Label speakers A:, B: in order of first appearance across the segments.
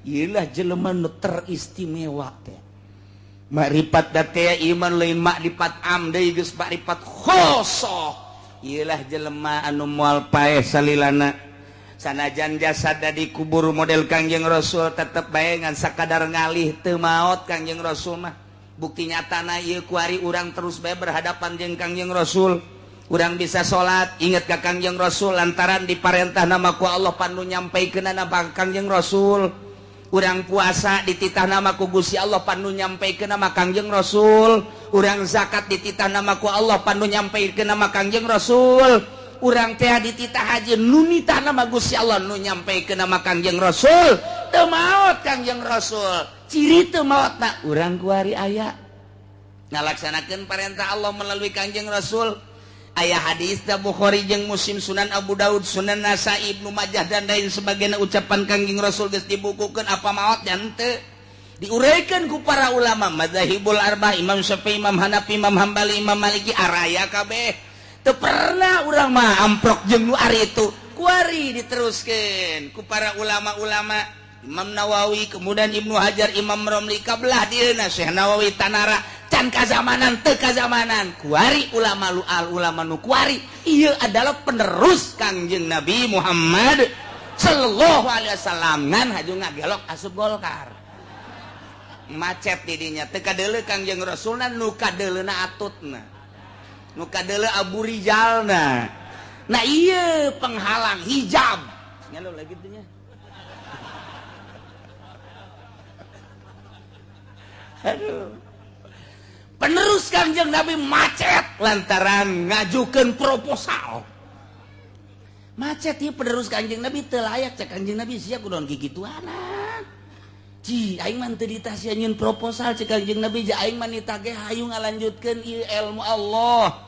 A: Ieulah jelema nu teristimewa teh. Makrifat da teh iman lain makrifat am deui geus makrifat khosoh. Ieulah jelema anu moal paeh salilana. Sanajan jasad dikubur model Kangjeng Rasul tetep bae ngan sakadar ngalih teu maot Kangjeng Rasul mah. Bukti nyatana ieu kuari urang terus bae berhadapan jeung Kangjeng Rasul. Urang bisa salat inget ka Kangjeng Rasul lantaran diparentah nama ku Allah panu nyampaikeunana Kangjeng Rasul. Urang puasa dititah nama ku Gusti Allah panu nyampaikeun nama Kangjeng Rasul. Urang zakat dititah nama ku Allah panu nyampaikeun nama Kangjeng Rasul. Urang teh dititah haji nu nitah nama Gusti Allah nu nyampaikeun nama Kangjeng Rasul. Teu maot Kangjeng Rasul. Ciri teu maotna urang kuari aya ngalaksanakeun parentah Allah melalui Kangjeng Rasul. Aya hadis da Bukhari jeung Muslim, Sunan Abu Daud, Sunan Nasa'i, Ibnu Majah dan lain sebagainya ucapan Kangjeng Rasul geus dibukukeun apa maot dan teu diuraikan ku para ulama madzhabul arba'ah, Imam Syafi'i, Imam Hanafi, Imam Hambali, Imam Maliki, araya kabeh. Teu pernah urang mah amprok jeung nu ari itu. Kuari diteruskeun ku para ulama-ulama, Imam Nawawi, kemudian Ibnu Hajar, Imam Romli, kabelah dieuna Syekh Nawawi tanara can kazamanan teu kazamanan. Kuari ulama lu al ulama nu kuari ieu adalah penerus Kangjeng Nabi Muhammad sallallahu alaihi wasallam ngan haju ngagelok asup Golkar. Macet didinya teu kadeuleu Kangjeng Rasulna nu kadeuleuna atutna. Nu kadeuleu Abu Rijalna. Nah ieu penghalang hijab. Ngelo lagi teh nya. Aduh. Penerus Kangjeng Nabi macet lantaran ngajukeun proposal. Macet ieu penerus Kangjeng Nabi teu layak cek Kangjeng Nabi sia kudu kikituanan. Ji aing mah teu ditah sia nyieun proposal cek Kangjeng Nabi ja aing mah nitah ge hayu ngalanjutkeun ieu ilmu Allah.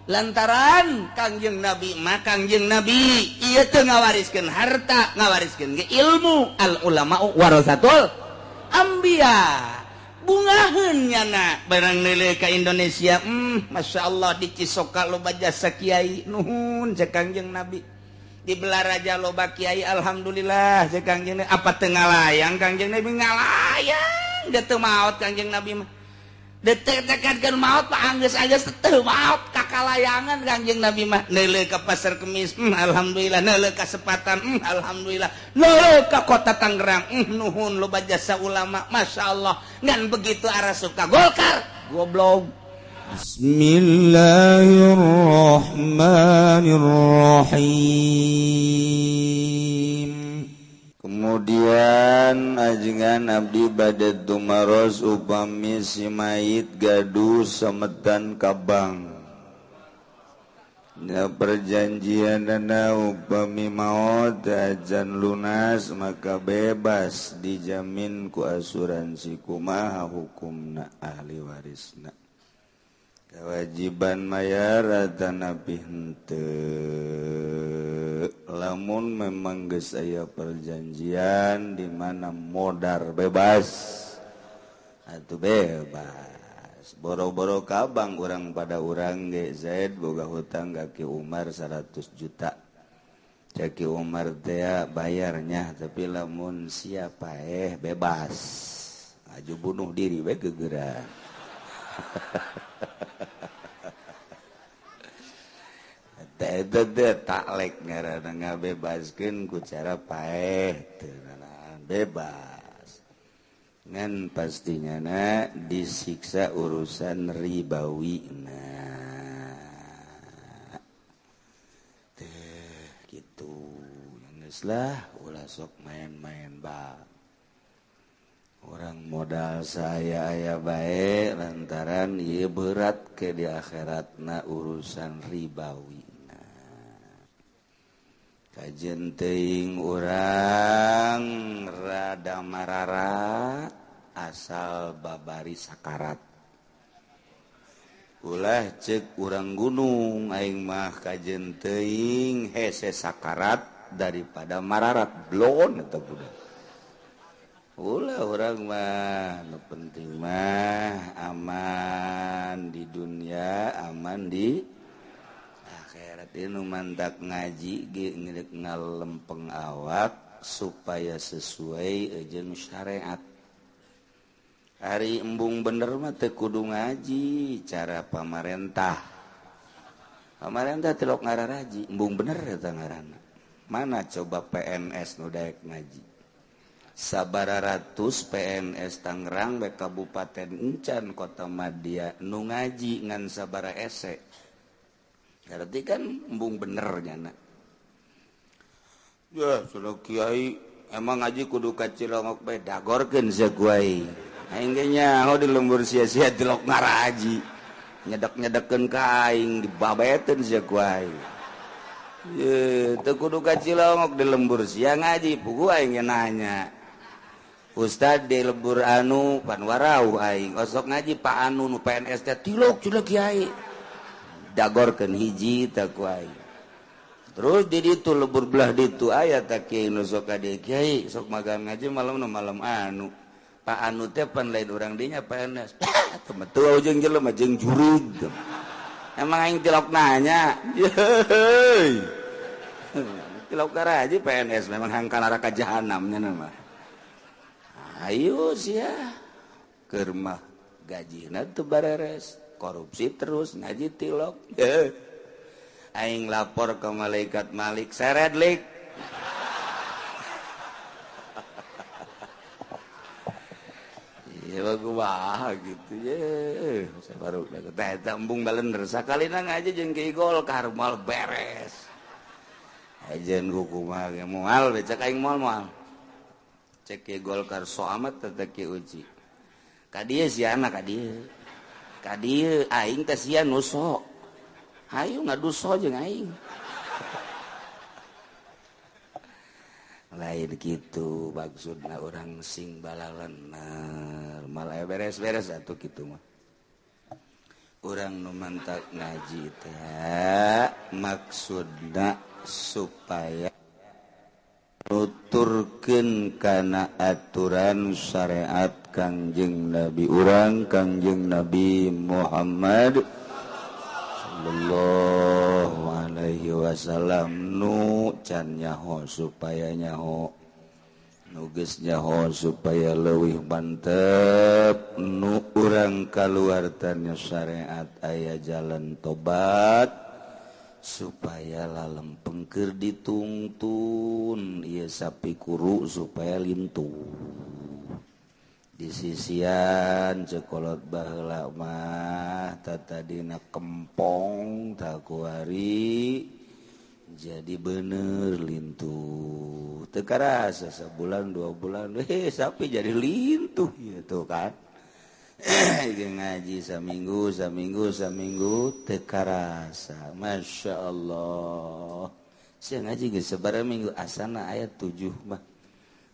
A: Lantaran Kangjeng Nabi mah Kangjeng Nabi ieu teu ngawariskeun harta, ngawariskeun ge ilmu. Al ulama warasatul anbiya. Bungaheun nyana barang neuleuh ka Indonesia, Masya Allah di Cisoka loba jasa kiai, nuhun cek Kangjeng Nabi. Di Belaraja loba kiai, alhamdulillah cek Kangjeng Nabi. Apa teu ngalayang Kangjeng Nabi ngalayang, da teu maot Kangjeng Nabi mah. Detek tekadkeun maot mah anggeus-anggeus teu maot kakalayangan Kangjeng Nabi mah. Neuleuh ka Pasar Kemis, alhamdulillah, neuleuh ka Sepatan, alhamdulillah, neuleuh ka Kota Tangerang, nuhun loba jasa ulama, Masya Allah. Ngan begitu arasup ka Golkar, goblok.
B: Bismillahirrahmanirrahim. Kemudian ajengan abdi bade tumaros upami si mayit gaduh semetan kabang. Ya perjanjian dana upami maot ajan lunas maka bebas dijamin ku asuransi kumaha hukumna ahli warisna. Kewajiban mayar atanapi henteu. Lamun memang geus aya perjanjian di mana modar bebas atuh bebas. Boro-boro kabang urang pada urang ge Zaid boga hutang ka Ki Umar 100 juta. Cek Ki Umar teh bayarnya tapi lamun siapa bebas. Aju bunuh diri we gegeran. Taklek ngaranna ngabebaskeun ku cara paeh teu bebas. Ngan pastinya na disiksa urusan ribawi na. Teh gitu. Geus lah ulah sok main-main ba. Orang modal saya aya bae lantaran ieu berat ke di akhiratna urusan ribawi. Kajen teuing urang rada mararat asal babari sakarat. Ulah cek urang gunung aing mah kajen teuing hese sakarat daripada mararat blon eta budak. Ulah urang mah nu penting mah aman di dunia, aman di akhirat. Ini nu mantak ngaji ge ngalempeng awak supaya sesuai jeung syariat. Ari embung bener mah teu kudu ngaji cara pamarentah. Pamarentah tilok ngararaji, embung bener eta ngaranna. Mana coba PNS nu daek ngaji? Sabara ratus PNS Tangerang bae Kabupaten Encan Kota Madya nu ngaji ngan sabara ese. Berarti kan embung bener nyana. Ya, sudah kiai emang ngaji kudu ka Cilongok bae dagorkeun sia kuai. Aing ge nyaho di lembur sia-sia tilok ngaraji. Nyedek-nyedekeun ka aing dibabeteun sia ku aing. Ye, teu kudu ka Cilongok di lembur sia ngaji, puguh aing ge nanya. Ustad di lembur anu pan warau aing, osok ngaji Pak anu nu PNS teh tilok cenah kiai. Dagorkeun hiji teh ku aing. Terus di ditu lembur belah ditu aya teh kiai nu sok ka dieu kiai, sok magang ngaji malam nu malam anu. Pak anu teh pan lain urang dinya PNS. Temetu jeung jelema jeung jurig. Emang aing tilok nanya. Yeuh. Tilok karaji PNS memang hangka neraka jahanam nya mah. Ayo sia. Keur mah gajina teu bareres, korupsi terus ngaji tilok. Aing lapor ke malaikat Malik, seret lik. Ya wah gitu ye. Saya baru teh eta embung balender sakalina ngaji jeung Ki Golkar moal beres. Ajen kumaha ge moal we cek aing moal moal. Cek Ki Golkar so amat teh Ki Uci. Ka dieu siana ka dieu. Ka dieu aing teh sia nu sok. Hayu ngaduso jeung aing. Lain gitu maksudna orang sing balalener malah beres-beres atuh kitu mah. Urang nu mantak ngaji teh maksudna supaya nuturkeun kana aturan syariat Kangjeng Nabi urang Kangjeng Nabi Muhammad sallallahu alaihi wasallam nu can nyaho supaya nyaho nu geus nyaho supaya leuwih mantep nu urang kaluar tanya syariat aya jalan tobat supaya lalempeng keur ditungtun ieu sapi kuru supaya lintuh di sisian cekolot baheula mah tatadina kempong takuari jadi bener lintuh teu karasa sabulan 2 bulan sapi jadi lintuh gitu kan. Ngaji saminggu saminggu saminggu teu karasa Masya Allah sia ngaji geus sabaraha minggu asana aya 7 mah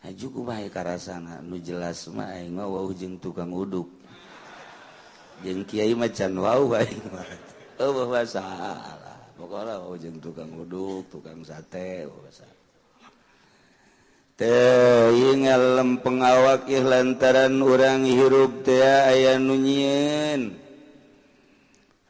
B: haju kumaha karasana nu jelas mah aing mah wau jeung tukang uduk jeung kiai mah can wau aing mah eueuh masalah pokona wau jeung tukang uduk tukang sate masalah teh ieu ngalempeng awak ih lantaran urang hirup teh aya nu nyieun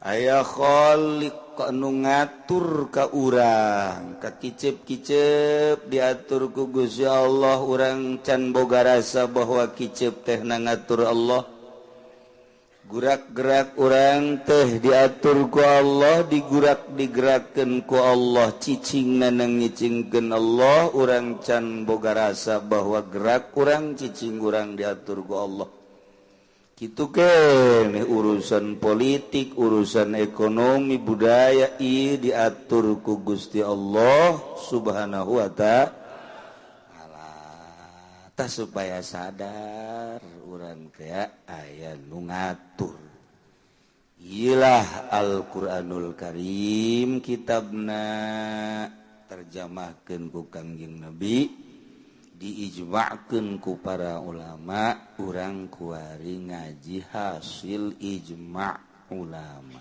B: aya khaliq nu ngatur ka urang ka kicep-kicep diatur ku Gusti Allah urang can boga rasa bahwa kicep teh na ngatur Allah gurak-gerak urang teh diatur ku Allah digurak digerakkeun ku Allah cicingna ngicingkeun Allah urang can boga rasa bahwa gerak urang cicing urang diatur ku Allah. Kitu keneh urusan politik, urusan ekonomi, budaya ieu diatur ku Gusti Allah Subhanahu wa ta'ala. Tah supaya sadar urang teh aya nu ngatur. Iyalah Al-Qur'anul Karim kitabna terjemahkeun ku Kangjeng Nabi diijma'keun ku para ulama urang kuari ngaji hasil ijma' ulama.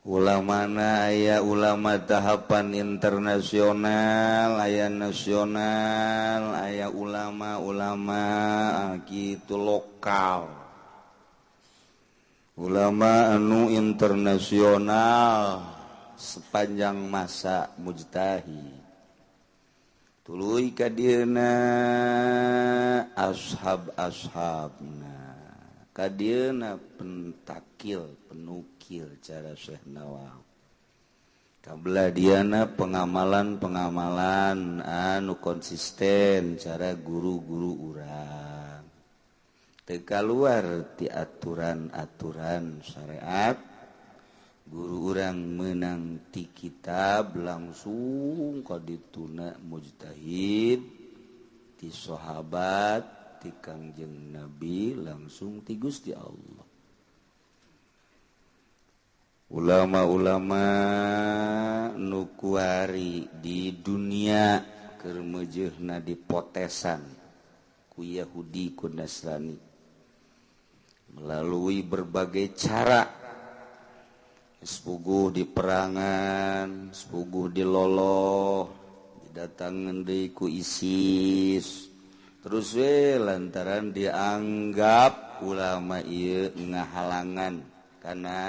B: Ulamana aya ulama tahapan internasional, aya nasional, aya ulama-ulama kitu lokal. Ulama anu internasional sepanjang masa mujtahid. Tuluy ka dieuna ashab-ashabna, ka dieuna pentakil penukil cara Syekh Nawawi. Kabelah diana pengamalan-pengamalan anu konsisten cara guru-guru urang. Teu kaluar ti aturan-aturan syariat. Guru urang menang ti kitab langsung ka dituna mujtahid, ti sahabat, ti Kangjeng Nabi, langsung ti Gusti Allah. Ulama-ulama nu kuari di dunia keur meujeuhna dipotesan ku Yahudi ku Nasrani melalui berbagai cara. Sepuguh di perangan, sepuguh di loloh, didatangan deui ku ISIS. Terus we lantaran dianggap ulama ieu ngahalangan kana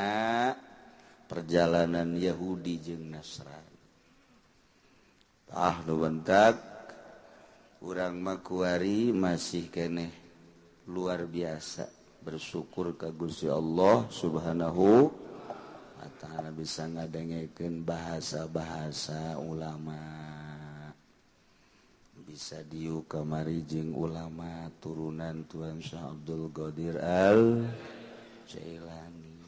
B: perjalanan Yahudi jeung Nasrani. Tah nu bentak urang mah kuari masih keneh luar biasa bersyukur ka Gusti Allah Subhanahu wa ta'ala bisa ngadengekeun bahasa-bahasa ulama, bisa diuk kamari jeung ulama turunan Tuan Syekh Abdul Qadir Al Jailani.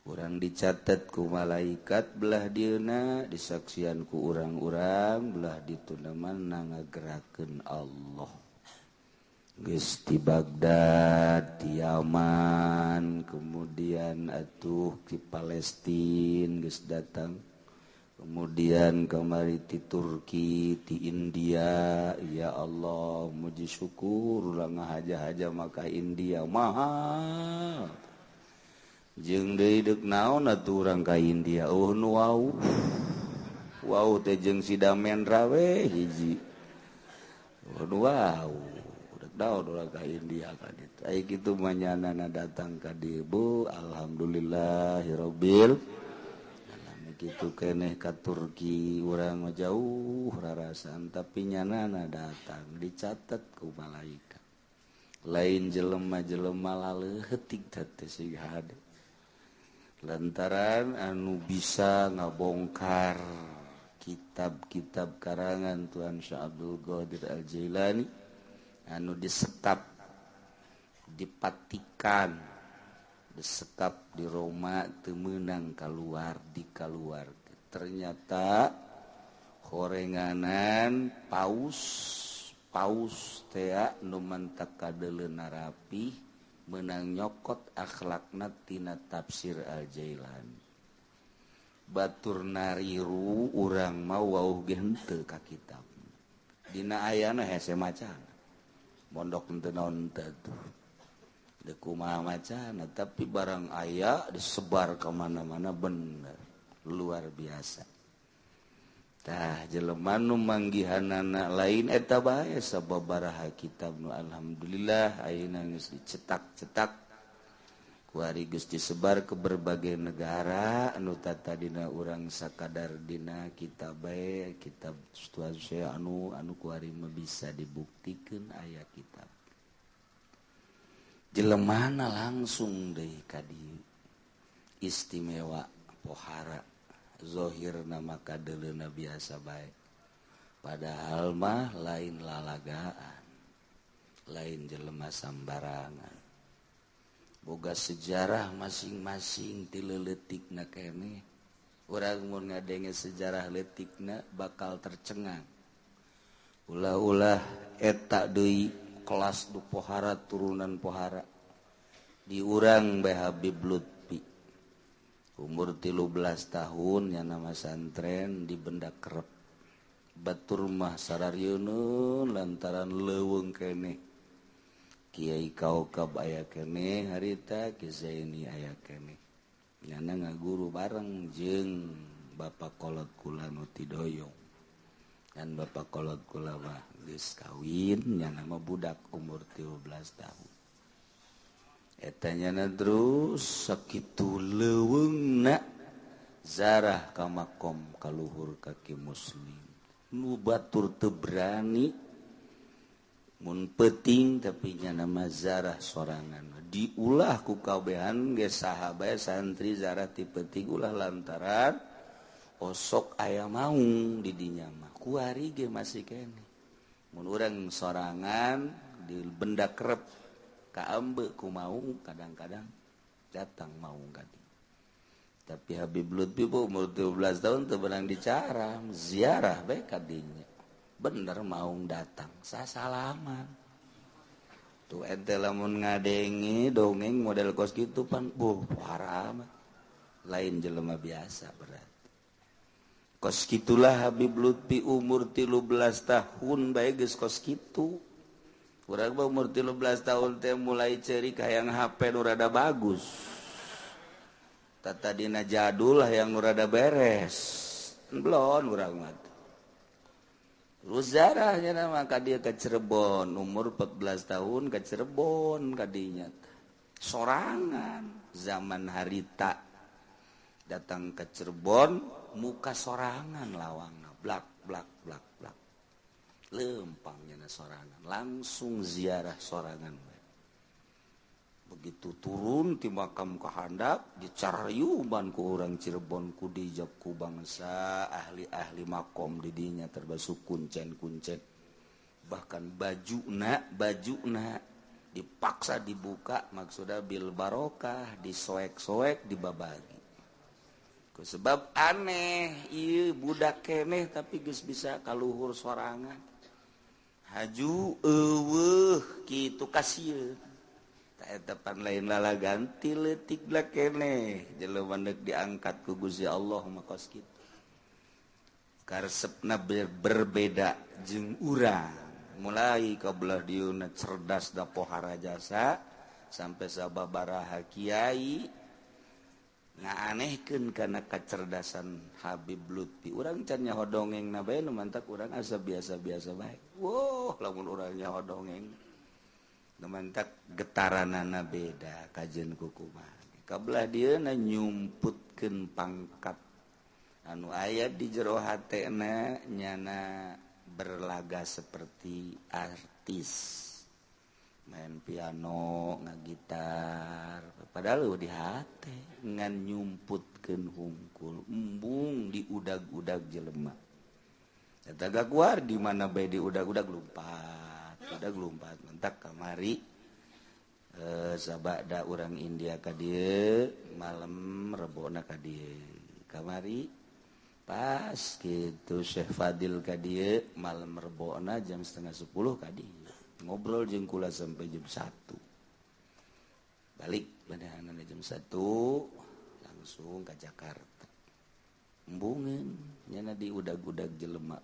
B: Urang dicatat ku malaikat belah dieuna, disaksian ku urang-urang belah dituna mah ngagerakeun Allah. Geus di Baghdad, di Yaman, kemudian atuh di Palestina geus datang, kemudian kamari di Turki, di India. Ya Allah, muji syukur urang ngahaja-haja maka India mahal. Jeung deui deuk naon atuh urang ka India? Oh nu wau. Wau teh jeung si Damendra we hiji. Oh nu wau. Daun urang ka India ka ditu. Ai kitu mah nyanana datang ka dieu, Bu, alhamdulillahirabbil alamin. Kitu keneh ka Turki urang mah jauh rarasan tapi nyanana datang dicatat ku malaikat. Lain jelema-jelema laleutik teh siga hade. Lantaran anu bisa ngabongkar kitab-kitab karangan Tuan Syekh Abdul Qadir Al-Jailani anu disekap, dipatikan, disekap di Roma teu meunang kaluar, dikaluar. Ternyata horenganan paus paus tea nu mantak kadeuleuna rapih meunang nyokot akhlakna tina tafsir Al-Jailani. Batur nariru urang mah wauh ge henteu ka kitab. Dina ayana hese macana. Mondok henteu naon teh tuh. Deuk kumaha macana tapi barang aya disebar ka mana-mana bener. Luar biasa. Tah jelema nu manggihanana lain eta bae sababaraha kitab nu alhamdulillah ayeuna geus dicetak-cetak. Kuari geus disebar ke berbagai negara anu tatadina urang sakadar dina kitab bae kitab Tuan Syekh anu anu kuari mah bisa dibuktikeun aya kitab. Jelemana langsung deui ka dieu istimewa pohara zahirna maka kadeuleuna biasa bae padahal mah lain lalagaan lain jelema sambarangan. Boga sejarah masing-masing ti leutikna keneh. Urang mun ngadenge sejarah leutikna bakal tercengang. Ulah-ulah eta deui kelas du pohara turunan pohara. Di urang bae Habib Lutfi. Umur 13 tahun nya nama santren di Benda Kerep. Batur mah sararieun lantaran leuweung keneh. Kiai Kaukab aya keneh harita, Ki Zaini aya keneh. Nyana ngaguru bareng jeung Bapak Kolot kula nu tidoyong. Dan Bapak Kolot kula mah geus kawin, nyana mah budak umur 13 tahun. Eta nyana terus sakitu leuweungna Zarah ka makom kaluhur kaki muslim nu batur teu berani mun peuting tapi nya nama zarah sorangan diulah ku kabehan ge saha bae santri zarah ti peuting ulah lantaran osok aya maung di dinya mah kuari ge masih keneh mun urang sorangan di benda kerep kaambe ku maung kadang-kadang datang maung ka dieu. Tapi Habib Lutfi bu umur 12 tahun teu beunang dicaram ziarah bae ka dinya bener maung datang sasalaman tuh ente lamun ngadenge dongeng model kos kitu pan buh haram lain jelema biasa berarti kos kitulah Habib Lutfi umur 13 tahun bae geus kos kitu. Urang mah umur 13 tahun teh mulai ceurik hayang HP nu rada bagus. Tata dina jadul hayang nu rada beres. Belon urang mah. Terus zarahnya nama ka dieu ka Cirebon, umur 14 tahun ka Cirebon kadinya. Sorangan zaman harita datang ke Cirebon muka sorangan lawangna blak blak blak blak. Lempangnya sorangan langsung ziarah sorangan. Begitu turun ti makam kahandap dicariuban ku urang Cirebon ku dijab ku bangsa ahli-ahli makom di dinya termasuk kuncen-kuncen bahkan bajuna dipaksa dibuka maksudna bil barokah disoek-soek dibabagi. Sebab aneh ieu budak keneh tapi geus bisa kaluhur sorangan. Haju eueuh kitu kasieun. Ta eta pan lain lalaganti leutik lah keneh jelema deuk diangkat ku Gusti Allah mah kos kitu. Karesepna berbeda jeung urang. Mulai ka belah dieuna cerdas da pohara jasa sampai sababaraha kiai ngaanehkeun kana kacerdasan Habib Lutfi. Urang can nyaho dongeng na bae nu mantak urang asa biasa-biasa bae. Woh, lamun urang nyaho dongeng nu mantak getaranana beda kajeun ku kumaha. Kabelah dieuna nyumputkeun pangkat anu aya di jero hatena nyana berlaga seperti artis. Main piano, ngagitar, padahal di hate ngan nyumputkeun hungkul, embung diudag-udag jelema. Eta gaguar di mana bae diudag-udag lumpat, udag lumpat mentak kamari sabada urang India ka dieu, malam rebona ka dieu. Kamari pas kitu Syekh Fadil ka dieu, malam rebona jam 9:30 ka dieu. Ngobrol jeung kula sampai jam 1. Balik badahanana jam 1 langsung ke Jakarta. Embungeun nyana diudag-udag jelema.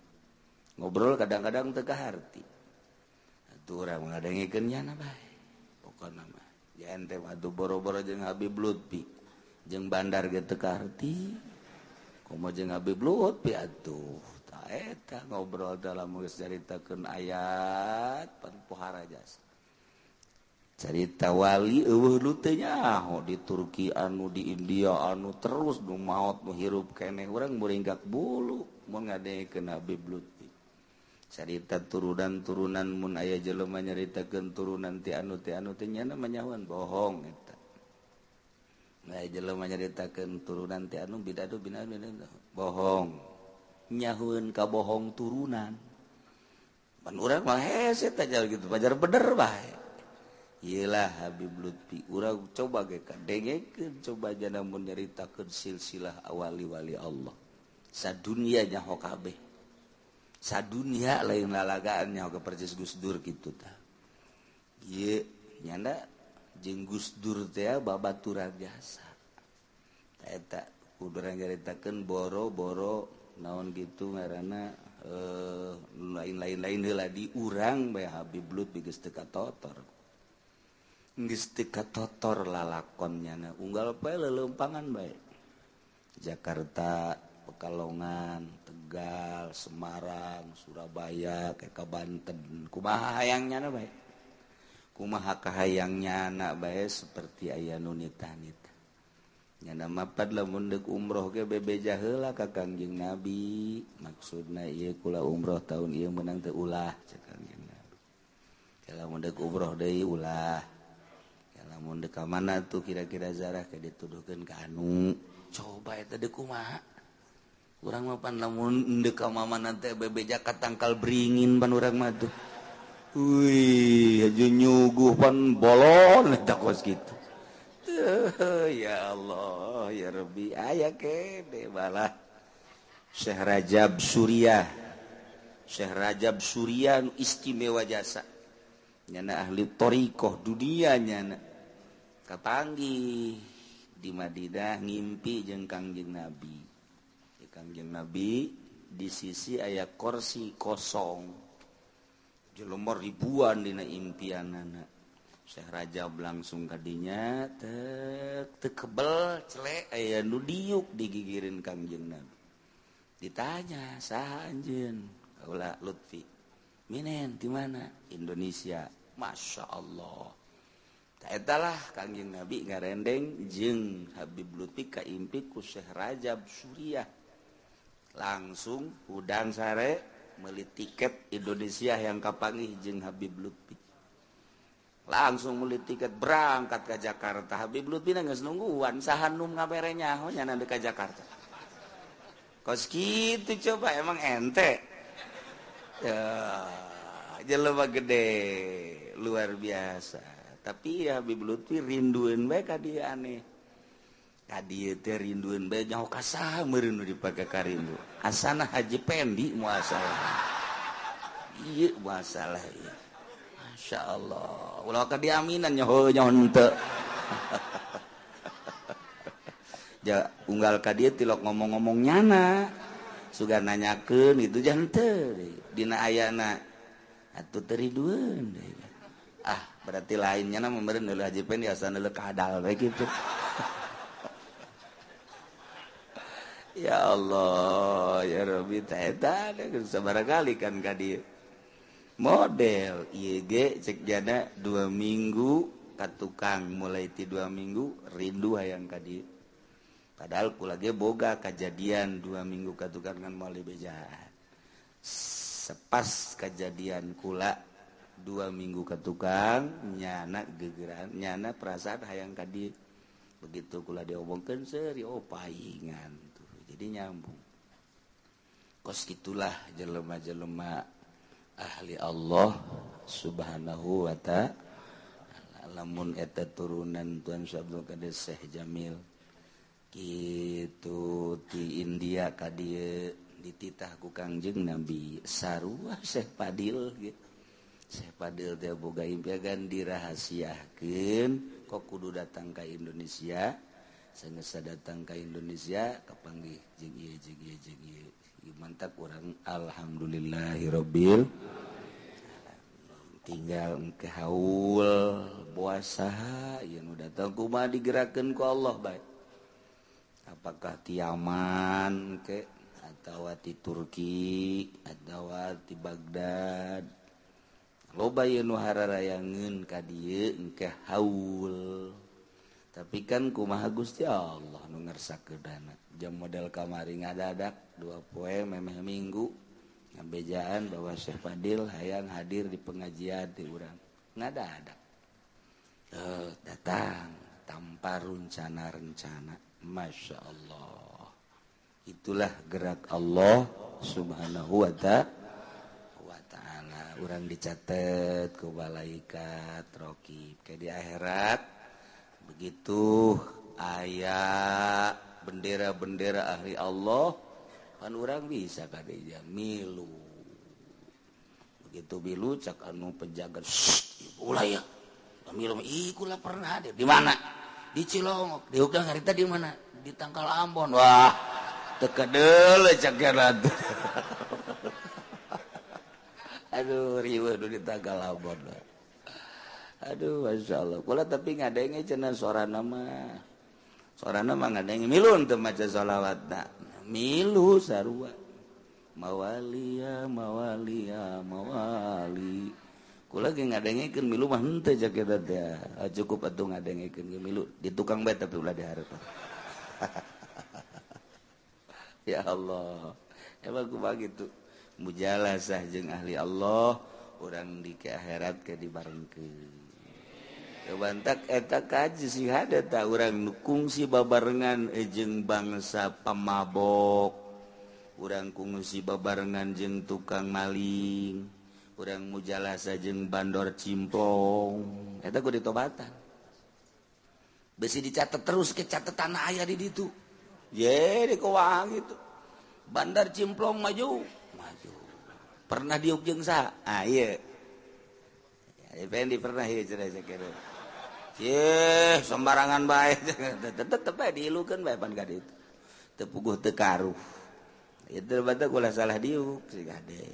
B: Ngobrol kadang-kadang teu kaharti. Atuh urang ngadengekeun nyana bae. Pokona mah ya ente mah atuh boro-boro jeung Habib Lutfi, jeung bandar ge teu kaharti. Komo jeung Habib Lutfi atuh. Eta ngobrol dalam geus caritakeun ayat pan pohara jasa. Carita wali eueuh nu teu nyaho di Turki anu di India anu terus nu maot nu hirup keneh urang muringgak bulu mun ngadengekeun Habib Lutfi. Carita turunan-turunan mun aya jelema nyaritakeun turunan ti anu teh nyana manyahoan bohong eta. Aya jelema nyaritakeun turunan ti anu bidadu bina bohong. Nyahueun ka bohong turunan. Pan urang mah hese teh gitu pajar bener bae. Iyalah Habib Lutfi urang coba ge kadengekeun coba jana mun nyaritakeun silsilah awali-wali Allah. Sadunia nyaho kabeh. Sadunia lain lalagaan nyaho ke persis Gus Dur kitu tah. Ieu nyanda jeung Gus Dur teh babaturan jasa. Eta kudu urang nyaritakeun boro-boro naon gitu ngaranna lain-lain heula di urang bae Habib Lutfi geus teu katotor. Geus teu katotor lalakon nyana unggal poe leuleumpangan bae. Jakarta, Pekalongan, Tegal, Semarang, Surabaya, ke Banten. Kumaha hayang nyana bae. Kumaha kahayang nyana bae seperti aya nu nitah-nitah. Nyana mapad lamun deuk umroh ge bebeja heula ka Kangjeng Nabi. Maksudna ieu kula umroh tahun ieu meunang teu ulah cek Kangjeng Nabi. Lamun deuk umroh deui ulah. Lamun deuk ka mana tuh kira-kira zarah ke dituduhkeun ka anu. Coba eta deuk kumaha? Urang mah pan lamun deuk ka mana teh bebeja ka tangkal beringin pan urang mah tuh. Wih, haja nyuguh pan bolon eta kos kitu. Ya Allah, ya Rabbi, aya kene balah Syekh Rajab Suriah. Syekh Rajab Suriah nu istimewa jasa. Nyana ahli thariqah dunia nyana. Kapanggih di Madinah ngimpi jeung Kangjeng Nabi. Di Kangjeng Nabi di sisi aya kursi kosong. Jelema ribuan dina impianana. Syekh Rajab langsung kadinya tek tekebel celek aya nu diuk digigirin Kangjeng Nabi. Ditanya saha anjeun? Kaula Lutfi. Minen di mana? Indonesia. Masya Allah. Eta lah Kangjeng Nabi ngarendeng jeung Habib Lutfi kaimpi ku Syekh Rajab Suriah. Langsung hudang sare meuli tiket Indonesia yang kapanggih jeung Habib Lutfi. Langsung beli tiket berangkat ke Jakarta. Habib Lutfi geus nungguan saha nu ngabere nyaho nya ka Jakarta. Kos kitu coba emang ente. Ya, jelema gede luar biasa. Tapi ya Habib Lutfi rindueun bae ka dieu aneh. Ka dieu teh rindueun bae nyaho ka saha meureun nu dipake karindu. Asana Haji Pendi masalah. Ieu masalah ieu. Masya Allah, ulah ka diaminan nyaho nyaho henteu. Ja unggal ka dieu tilok ngomong-ngomong nyana. Sugan nanyakeun itu jangan henteu dina ayana atuh teu ridueun. Ah, berarti lainnya na meureun deuleu Haji Pendi asana deuleu kadal we kitu. Ya Allah, ya Rabbi, ta eta sabaraha kali kan ka dieu. Model IEG cek jana 2 minggu ka tukang mulai ti 2 minggu rindu hayang ka dieu. Padahal kula ge boga kajadian 2 minggu ka tukang kan moal dibejaan. Sepas kajadian kula 2 minggu ka tukang nyana gegeran nyana perasaan hayang ka dieu. Begitu kula diomongkeun seuri oh paingan tuh. Jadi nyambung. Kos kitulah jelema-jelema ahli Allah subhanahu wa ta'ala. Lamun eta turunan Tuan Abdul Qadir Syekh Jamil kitu ti India ka dieu dititah ku Kangjeng Nabi sarua Syekh Padil gitu. Syekh Padil teh boga impian dirahasiakeun kok kudu datang ka Indonesia. Sanggeus datang ka Indonesia kapanggih jeung ieu jeung ieu jeung ieu. Mantap orang alhamdulillahirabbil tinggal engke haul puasa ieu nu datang kumaha digerakeun ku Allah bae. Apakah ti Yaman ke atawa ti Turki atawa ti Baghdad. Loba ieu nu hararayangeun ka dieu engke haul. Tapi kan kumaha Gusti Allah nu ngersakeunana. Jam model kamari ngadadak 2 poe memeh minggu ngabejaan bahwa Syekh Fadil hayang hadir di pengajian di urang. Ngadadak. Datang tanpa rencana-rencana. Masya Allah. Itulah gerak Allah subhanahu wa ta'ala. Urang dicatat ku malaikat rokib. Kayak di akhirat begitu aya bendera-bendera ahli Allah kan orang bisa kadeja milu. Begitu milu cak anu penjaga ulah ya milu ih kula pernah hadir di mana? Di Cilongok. Di Ugang harita di mana? Di Tangkal Ambon. Wah teu deuleu cak atuh. Aduh riweuh di Tangkal Ambon. Aduh Masya Allah. Kula tapi ngadenge cenah sorana mah. Sorana mah ngadenge milu teu maca sholawatna. Milu sarua. Mawalia mawalia mawali. Kula ge ngadengekeun milu mah henteu cak eta teh. Cukup atuh ngadengekeun ge milu di tukang bae tapi ulah dihareupan. Ya Allah, emang kumaha gitu. Mujalasah jeung ahli Allah, urang di ke akhirat ke dibarengkeun. Bantak eta kaji sih ada tak urang nu kungsi babarengan jeung bangsa pamabok, urang kungsi babarengan jeung tukang maling, urang mujalasa jeung bandor cimplong, eta kudu ditobatan. Besi dicatat terus ke catatan aya di ditu. Ye di kumaha gitu. Bandar cimplong maju, maju. Pernah diuk jeung saha? Ah ieu. Ya Fendi pernah ieu cenah sakieu. Yeh, sembarangan bae. Tetep bae diilukeun bae pan ka ditu. Teu puguh teu karuh. Ieu batak ulah salah diuk sih gade.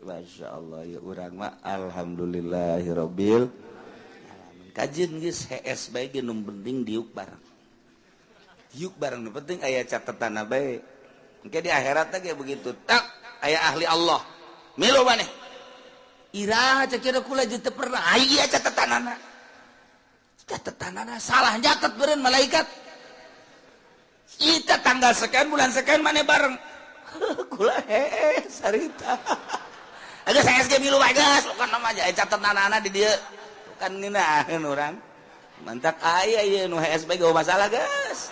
B: Masya Allah ya urang mah alhamdulillahirabbil alamin. Kajeun geus hees bae ge nu penting diuk bareng. Diuk bareng nu penting aya catetanna bae. Engke di akhirat teh ge begitu. Tak aya ahli Allah. Milu maneh. Iraha cek kula jeung teu pernah aya catetanana. Catetanana salah nyatet beureun malaikat. Kita tanggal sekian bulan sekian maneh bareng. Kula hees harita. Geus hees ge milu bae geus bukan nama aja catetanana di dieu. Bukan ngeunaheun urang. Mantak aya ieu nu hees bae geuh masalah geus.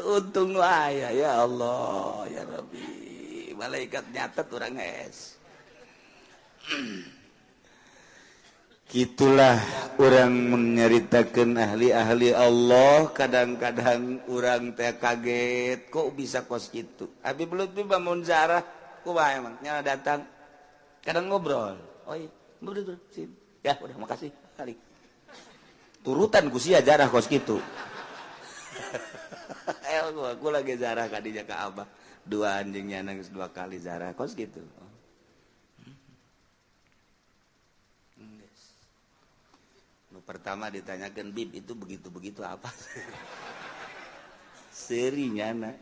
B: Untung nu aya ya Allah ya Rabbi. Malaikat nyatet urang hees. Gitulah orang menyeritakan ahli-ahli Allah. Kadang-kadang orang teh kaget kok bisa kos gitu. Habib Lutfi bangun zarah kumaha emang nyala datang kadang ngobrol. Oh iya, betul sip. Ya udah makasih kali. Turutan ku sia jarah kos gitu. Aku lagi zarah kadinya ka Abah. Dua anjingnya nangis dua kali zarah kos gitu. Pertama ditanyakan Bib itu begitu-begitu apa? Serinya nak.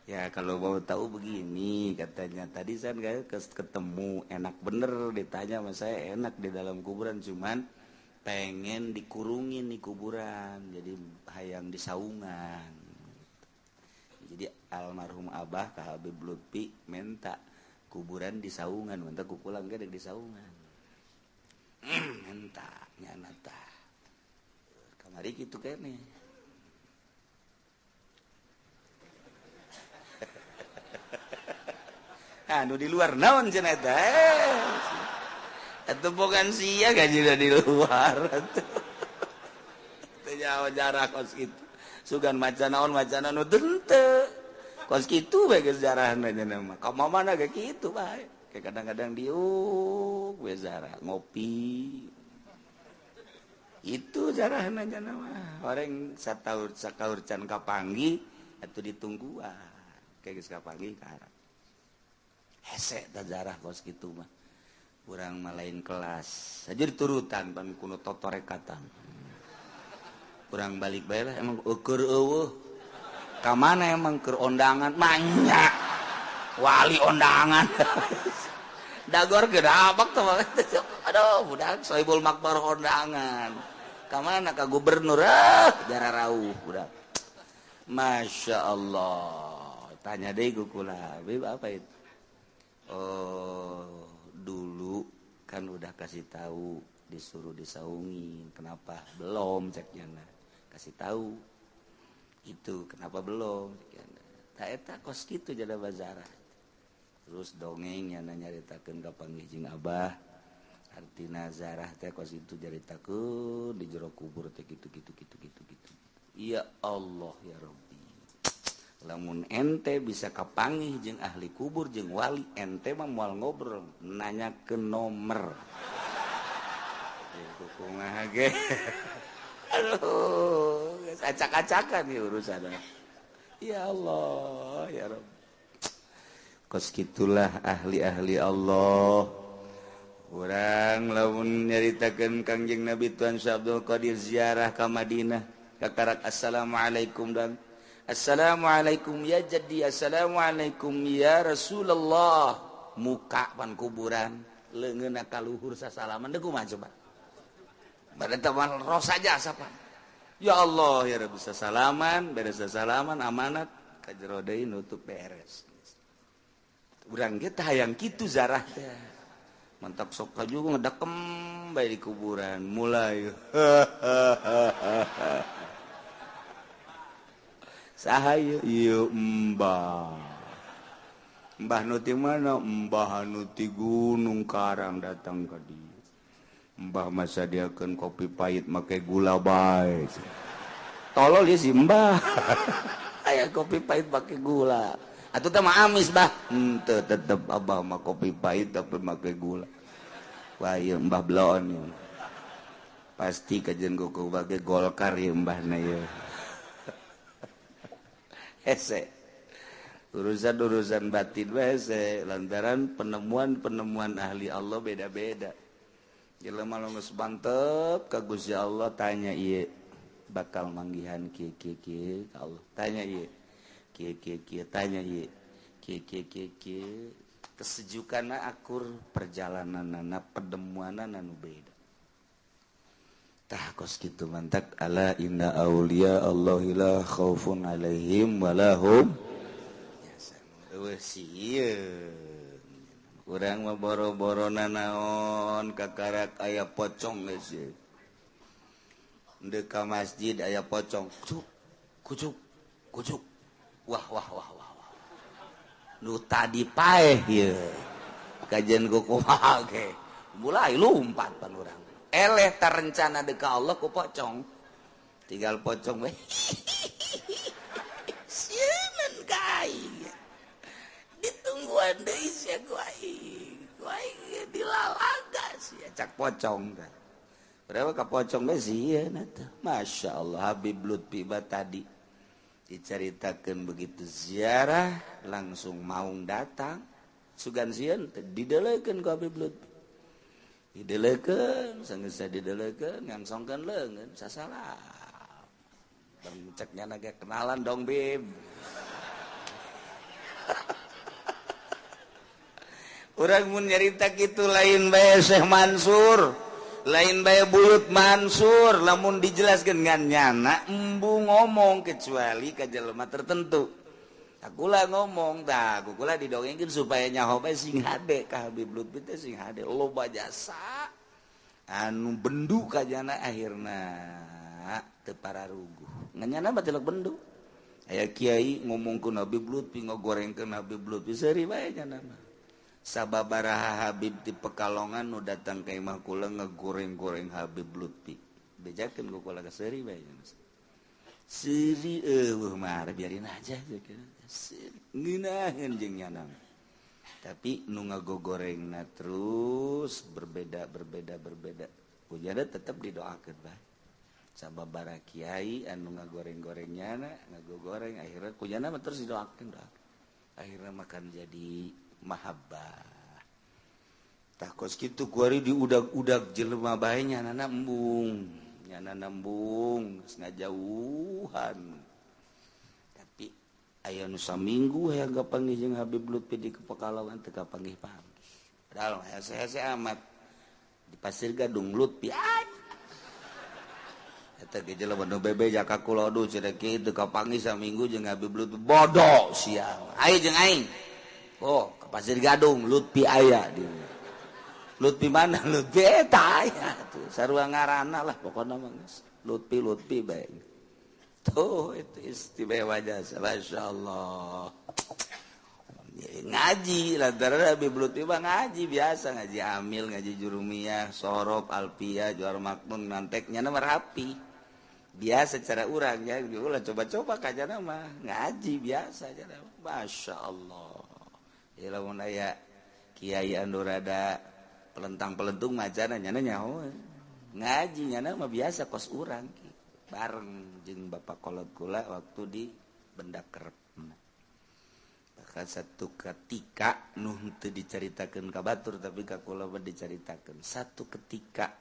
B: Ya kalau mau tahu begini katanya tadi saya ketemu enak bener ditanya sama saya enak di dalam kuburan cuman pengen dikurungin di kuburan jadi hayang di saungan. Jadi almarhum Abah ka Habib Lutfi minta kuburan di saungan, minta kupulang ge di saungan. Minta nyana tah. Kamari kitu kene. Anu di luar naon cenah eta? Atuh bukan sia gaji di luar atuh. Teu nyaho jarah kos kitu. Sugan maca naon maca nu teu. Kos kitu bae geus jarahna cenah mah. Ka mana ge kitu bae. Kayak kadang-kadang diuk we zarah ngopi. Itu jarahna cenah mah. Orang sataur sakaur can kapanggih atuh ditungguan. Kayak geus kapanggih ka harap. Hese tah jarah kos kitu mah. Urang mah lain kelas. Saja diturutan pami kuno totorekatan. Urang balik bae lah emang eueur eueuh. Ka mana emang keur ondangan banyak. Wali ondangan. Dagor gedabak tuh. Aduh, budak Sohibul Makbar ondangan. Ka mana ka gubernur? Ah, jarah rauh budak. Masya Allah. Tanya deui ku kula, Bib apa itu? Oh, dulu kan udah kasih tahu disuruh disaungin, kenapa belum ceknya nah. Kasih tahu itu kenapa belum ceknya. Tak eta kos kitu jada bazarah. Terus dongeng nya nyaritakeun ka panggih jeung Abah. Artina zarah teh kos itu nyaritakeun di jero kubur teh kitu kitu kitu kitu kitu. Ya Allah ya Rabbi. Lamun ente bisa kapanggih jeung ahli kubur jeung wali ente mah moal ngobrol nanya ke nomor. Kumaha ge. Aduh, geus acak-acakan ieu urusan. Ya Allah, ya Rabb. Kos kitulah ahli-ahli Allah. Urang lamun nyaritakeun Kangjeng Nabi Tuhan Syekh Abdul Qadir ziarah ka Madinah, kakarak assalamualaikum dan assalamualaikum ya jaddi, assalamualaikum ya Rasulullah. Muka pan kuburan, leungeunna ka luhur sasalaman deui kumaha coba. Bade teh roh saja sapan.
A: Ya Allah ya Rabbi, salaman beres, salaman amanat ka jero deui, nutup, beres. Urang ge tah hayang kitu zarah teh. Mantap, sok kaju ngedakem bae di kuburan mulai saha ieu? Ieu mbah. Mbah nu ti mana? Mbah anu ti Gunung Karang datang ka dieu. Mbah masa diakeun kopi pahit make gula bae. Tolol ieu si mbah. Aya kopi pahit make gula. Atuh teh mah amis, bah. Henteu, tetep abah mah kopi pahit tapi make gula. Wah, ieu mbah bloon ieu. Pasti kajian kuku bage Golkar ieu mbahna ieu. Hese. Urusan-urusan batin we hese lantaran penemuan-penemuan ahli Allah beda-beda. Jelema nu geus mantep ka Gusti Allah, tanya ieu bakal manggihan kieu kieu kieu ka Allah. Tanya ieu kieu kieu kieu, tanya ieu kieu kieu kieu kieu, kesejukanna akur, perjalananna, penemuanana nu beda. Tah kos kitu mantak ala inna auliya Allahi la khaufun alaihim walahum yahzanun. Eueuh sieun. Urang mah boro-boro nanaon, kakarak aya pocong geus ye. Ndek ka masjid aya pocong. Kucuk, kucuk, kucuk. Wah wah wah wah wah. Nu tadi paeh ieu. Kajian ku kumaha ge. Mulai lumpat pan urang. Eleh tarencana deka Allah ku pocong. Tinggal pocong we. Sieun ka aing. Ditungguan deui sia ku aing. Ku aing dilalaga sia cak pocong teh. Berapa ka pocong we sieun atuh. Masya Allah, Habib Lutfi ba tadi diceritakan begitu ziarah langsung maung datang. Sugan sieun teh didelekeun ku Habib Lutfi. Didelekeun, sanggeus didelekeun ngangsongkeun leungeun sasalah. Bang cek nyana ge kenalan dong, Bib. Urang mun nyarita kitu lain bae Syekh Mansur, lain bae Buyut Mansur, lamun dijelaskeun ngan nyana embu ngomong kecuali ka jelema tertentu. Akulah ngomong tah, aku kula didongengkeun supaya nyaho bae sing hade ka Habib Lutfi teh, sing hade loba jasa anu bendu ka jana akhirna teu pararuguh. Ngan nyana mah tilok bendu. Aya kiai ngomongkeun Habib Lutfi, ngogorengkeun Habib Lutfi, seuri bae nyana mah. Sababaraha Habib di Pekalongan nu datang ka imah kula ngegoreng-goreng Habib Lutfi. Bejakeun ku kula ka seuri bae nyana. Seuri eueuh mah biarin aja ngeunaheun jeung nyana. Tapi nu ngagogorengna terus berbeda berbeda berbeda. Ujana tetep didoakeun bae. Sababaraha kiai anu ngagoreng-goreng nyana, ngagogoreng akhirna ku nyana mah terus didoakeun doakeun. Akhirna makan jadi mahabbah. Tah kos kitu kuari diudag-udag jelema bae nyanana embung. Nyana nembung geus ngajauhan. Tapi aya nu saminggu hayang kapanggih jeung Habib Lutfi di Pekalongan teu kapanggih-panggih. Padahal hese-hese amat di Pasir Gadung Lutfi. Eta ge jelema nu bebeja ka kula aduh cenah kieu teu kapanggih saminggu jeung Habib Lutfi, bodoh sia. Ayo jeung aing. Oh, ke Pasir Gadung Lutfi aya di. Lutfi mana? Lutfi eta aya tuh. Sarua ngaranna lah pokona mah geus. Lutfi Lutfi bae. Tuh itu istimewa jasa, Masya Allah. Ngaji lantaran Habib Lutfi mah ngaji biasa, ngaji amil, ngaji jurumiyah, sorob, alpiyah, juar makmun, nanteknya mah rapi. Biasa cara urang ya, ulah coba-coba kajana mah ngaji biasa cara. Masya Allah. Ya lamun aya kiai anu rada pelentang-pelentung macana nyana nyaho. Ngaji nyana mah biasa kos urang bareng jeung bapak kolot kula waktu di Benda Kerep. Bahkan satu ketika nu teu dicaritakeun ka batur tapi ka kula mah dicaritakeun. Satu ketika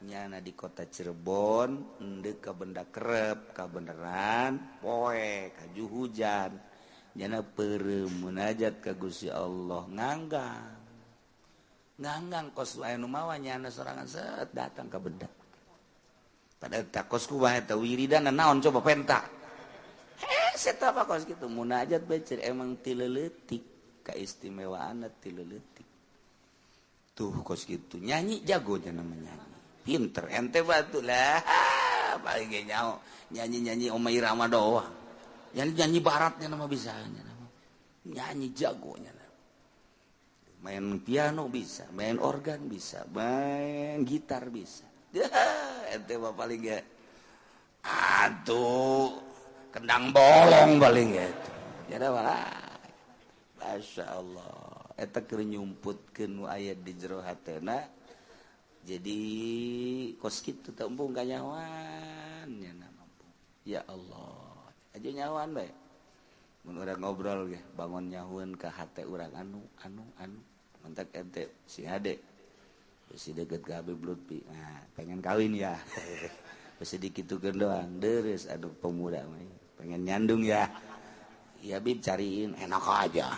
A: nyana di kota Cirebon endeu ka Benda Kerep ka beneran poe kaju hujan. Nyana peureum munajat ka Gusti Allah nganggang. Nganggang kos aya nu mawa nyana sorangan set datang ka benda. Pada takos ku bae teh wiridan naon coba penta. Hese tah kos kitu munajat bae emang ti leutik kaistimewaan ti leutik. Tuh kos kitu nyanyi jago nya namanya nyanyi. Pinter ente batu lah paling ge nyaho nyanyi-nyanyi Oma Irama doang. Nyanyi-nyanyi baratnya nama bisa nya nama. Nyanyi jagonya nama. Main piano bisa, main organ bisa, main gitar bisa. Ente mah paling ge atuh kendang bolong paling ge. Jadi mah Masya Allah eta keur nyumputkeun nu aya di jero hatena. Jadi kos kitu teh embung kanyawan nya mampu. Ya Allah, aja nyawan bae. Mun urang ngobrol ge bangun nyahueun ka hate urang anu anu anu mantak ente si hade. Besi deket ka Habib Lutfi. Nah, pengen kawin ya. Besi dikitukeun doang, deres aduh pemuda mah. Pengen nyandung ya. Ya Bib cariin, enak aja.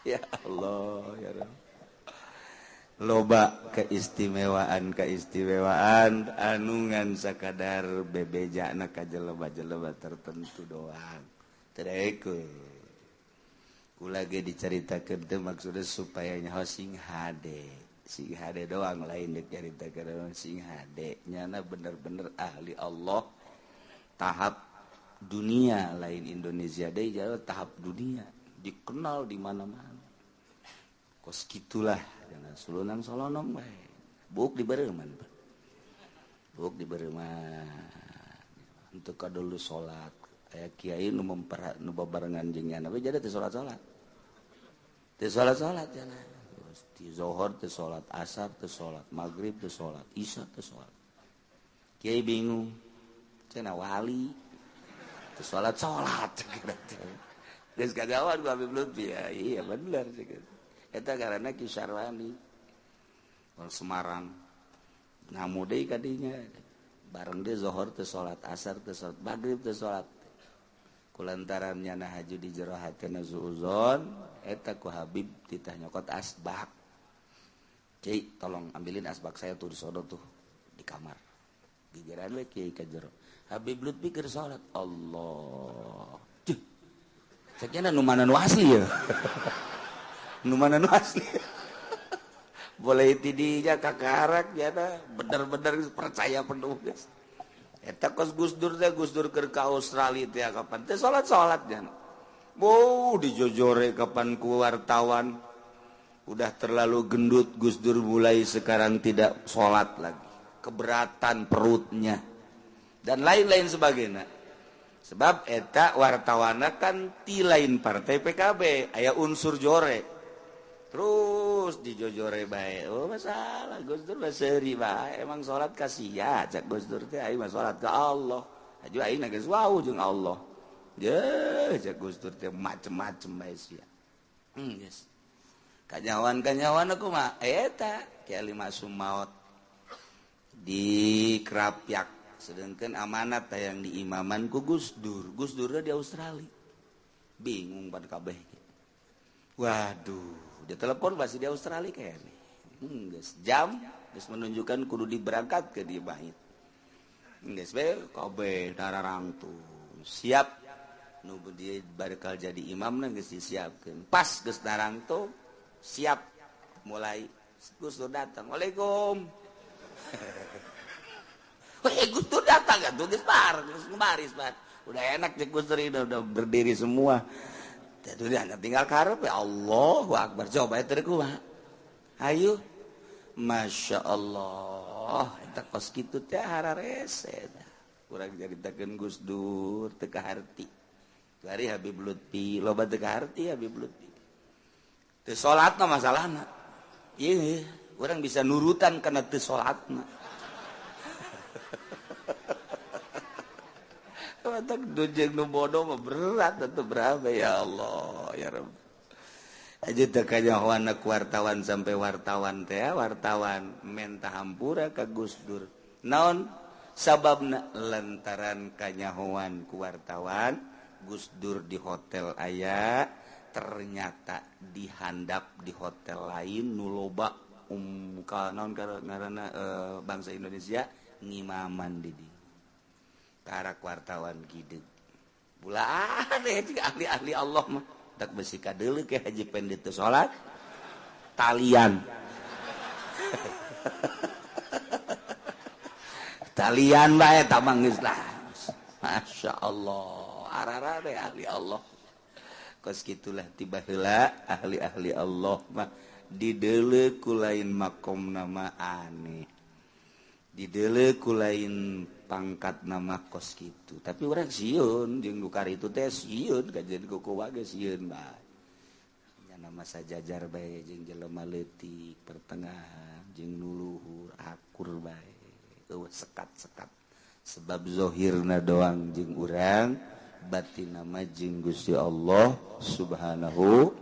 A: Ya Allah, ya Rabb. Loba keistimewaan-keistimewaan anu ngan sakadar bebejana ka jelema-jelema tertentu doang. Teu daekeun. Kula ge dicaritakeun teh maksudna supaya nyaho sing hade. Sing hade doang lain dicaritakeun sing hade. Nyana bener-bener ahli Allah tahap dunia lain Indonesia deui jauh tahap dunia dikenal di mana-mana. Kos kitulah jangan sulunang solonong bae. Buk dibereuman. Buk dibereuman. Untuk kadulu salat aya kiai nu memper nu babarengan jeung nyana we jadi teu salat-salat. Teu salat-salat cenah. Ti zuhur teu salat, asar teu salat, magrib teu salat, isya teu salat. Kiai bingung. Cenah wali teu salat-salat. Geus kagawan ku Habib Lutfi ya. Iya bener sih. Eta karena Ki Syarwani orang Semarang ngamu deui ka dinya bareng dia zuhur teu salat, asar teu salat, magrib teu salat. Kulantaran nyana haju di jero hatena suuzon eta ku Habib titah nyokot asbak. Kiai tolong ambilin asbak saya tuh di sono tuh di kamar. Gigiran we kiai ka jero. Habib Lutfi keur salat. Allah. Ceuh. Sakiana nu mana nu asli ya. Nu mana nu asli. Boleh tidinya kakarak ya bener-bener percaya penuh guys. Eta kos Gus Dur teh Gus Dur keur ka Australia teh kapan teh salat-salat nya. Boh dijojore kapan ku wartawan. Udah terlalu gendut Gus Dur mulai sekarang tidak salat lagi. Keberatan perutnya dan lain-lain sebagainya. Sebab eta wartawana kan ti lain partai PKB aya unsur jore. Terus dijojore bae. Oh masalah Gus Dur mah seuri bae. Emang salat ka sia cak Gus Dur teh aing mah salat ka Allah. Aju aing geus wau jeung Allah. Ye cak Gus Dur teh macem-macem bae sia. Geus. Kanyawan-kanyawan aku mah eta Ki Ali Masum maot di Krapyak. Sedangkan amanat yang diimaman ku Gus Dur. Gus Dur di Australia. Bingung pada kabeh. Waduh, dia telepon masih di Australia kayaknya. Geus jam geus menunjukkan kudu diberangkat ke di bait. Geus we kabeh dararangtung. Siap nu dia bakal jadi imamna geus disiapkeun. Pas geus darangtung siap mulai Gus Dur datang. Waalaikum. Weh, Gus Dur datang kan tuh geus bar, geus baris bar. Udah enak cek Gus Dur ini udah berdiri semua. Jadi tinggal karep ya Allahu Akbar. Coba itu kumaha. Ayo. Masya Allah. Eta kos kitu teh hararese. Kurang caritakeun Gus Dur teu kaharti. Bari Habib Lutfi, loba teu kaharti Habib Lutfi. Teu salatna masalahna. Ieu urang bisa nurutan kana teu salatna. Matak dujeng nu bodoh mah berat atuh berapa ya Allah ya Rabb. Aja teu kanyahoan wartawan sampai wartawan teh wartawan menta hampura ka Gus Dur. Naon sababna lantaran kanyahoan ku wartawan Gus Dur di hotel aya ternyata dihandap di hotel lain nu loba
B: ka naon ngaranna bangsa Indonesia ngimaman di dieu. Karak wartawan gideg. Bulan ahli-ahli Allah mah tak besi kadeuleu ke Haji Pendi teu salat talian. Talian bae eta mah geus lah. Masya Allah, arara deh ahli Allah. Kos kitulah tiba heula ahli-ahli Allah mah dideuleu ku lain makom nama aneh. Dideuleu ku lain pangkat nama kos kitu. Tapi urang sieun jeung nu karitu teh sieun kajeun kuku wae sieun bae. Nya nama sajajar bae jeung jelema leutik pertengahan jeung nu luhur akur bae. Eueuh sekat-sekat. Sebab zohirna doang jeung urang, batin nama jeung Gusti Allah Subhanahu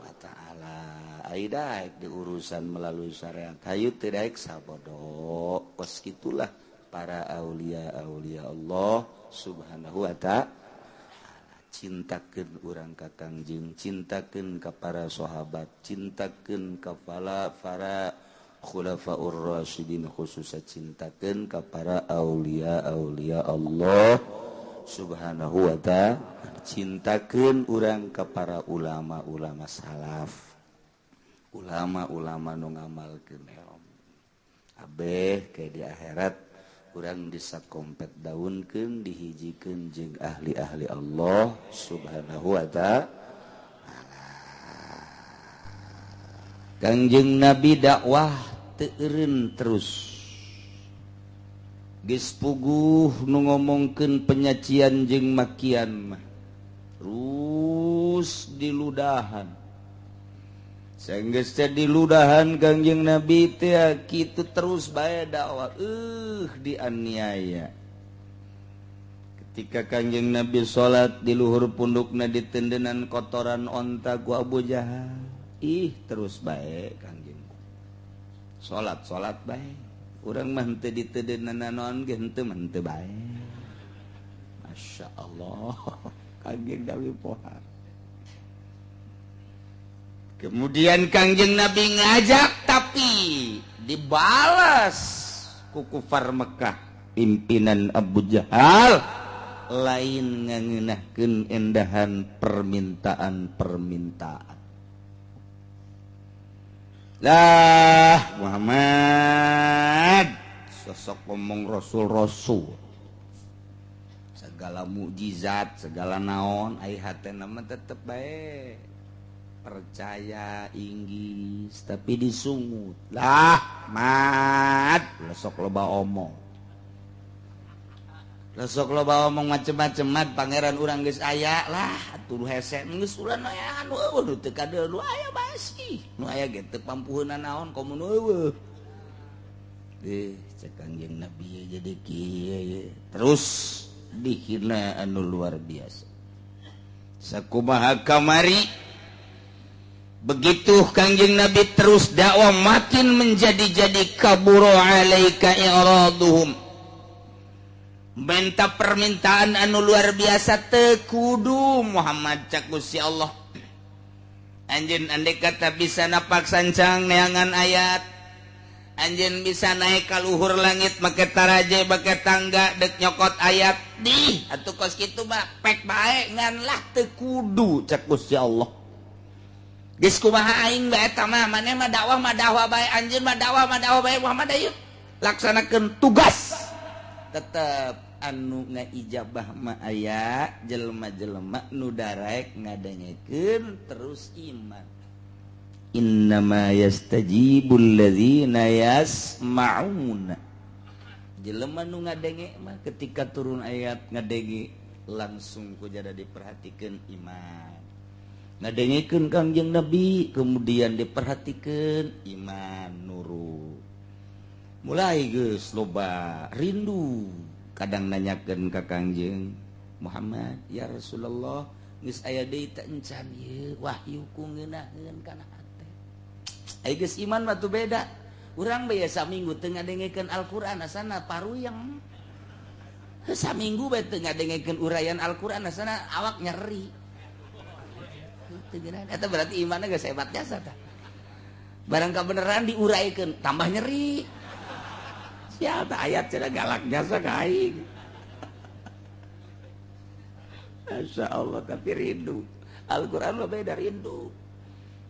B: wa ta'ala. Ai daek diurusan melalui syariat hayu teu daek sabodo. Kos kitulah para aulia-aulia Allah Subhanahu wa ta'ala. Cintakeun urang ka Kangjeng, cintakeun ka para sahabat, cintakeun ka para khulafaur rasyidin, khususnya cintakeun ka para aulia-aulia Allah Subhanahu wa ta'ala. Cintakeun urang ka para ulama-ulama salaf, ulama-ulama nu ngamalkeun ilmu. Abeh ke di akhirat urang disakompet daunkeun, dihijikeun jeung ahli-ahli Allah Subhanahu wa ta'ala. Kangjeng Nabi dakwah teu eureun terus. Geus puguh nu ngomongkeun penyacian jeung makian mah terus diludahan. Sanggeus teh diludahan Kangjeng Nabi teh kitu terus bae dakwah dianiaya. Ketika Kangjeng Nabi salat di luhur pundukna ditendenan kotoran onta ku Abu Jahal. Ih terus bae Kangjeng. Salat-salat bae. Urang mah henteu ditedenan naon ge henteu mah henteu bae. Masya Allah, Kangjeng Nabi pohar. Kemudian Kangjeng Nabi ngajak tapi dibalas ku kufar Mekah pimpinan Abu Jahal lain ngangeunahkeun endahan permintaan-permintaan. Lah Muhammad sosok ngomong rasul-rasul segala mukjizat segala naon ai hatena mah tetep bae percaya inggis tapi disungut lah mat lesok loba omong, lesok loba omong macem-macem mat pangeran urang geus aya lah atuh hese geus urang aya anu eueuh nu teu kadeul nu aya basi nu aya ge teu pampuheunna naon komo nu eueuh deh cek Kangjeng Nabi jadi kieu terus dihina anu luar biasa sakumaha kamari. Begitu Kangjeng Nabi terus dakwah makin menjadi-jadi kaburo alaika i'raduhum. Minta permintaan anu luar biasa teu kudu Muhammad cak Gusti Allah. Anjeun andai kata bisa napak sancang neangan ayat, anjeun bisa naik ka luhur langit make taraje make tangga dek nyokot ayat dih atuh kos kitu mah pek bae ngan lah teu kudu cak Gusti Allah. Geus kumaha aing bae eta mah maneh mah dakwah bae anjeun mah dakwah bae Muhammad ayeuna laksanakeun tugas. Tetep anu ngaijabah mah aya jelema-jelema nu daraek ngadengekeun terus iman. Innama yastajibul ladzina yasma'una. Jelema nu ngadenge mah ketika turun ayat ngadenge langsung ku jada diperhatikeun iman. Ngadengekeun Kangjeng Nabi kemudian diperhatikeun iman nurut. Mulai geus loba rindu kadang nanyakeun ka Kangjeng Muhammad, ya Rasulullah geus aya deui teh encan ieu wahyu ku ngeunaheun kana hate. Ai geus iman mah tuh beda. Urang bae saminggu teu ngadengekeun Al-Qur'an asana paruyeng. Saminggu bae teu ngadengekeun uraian Al-Qur'an asana awak nyeri. Eta berarti imannya geus hebat jasa tah.
A: Barang kabeneran diuraikeun tambah nyeri. Siapa ayat cenah galak jasa ka aing. Masya Allah, tapi rindu. Al-Quran mah beda rindu.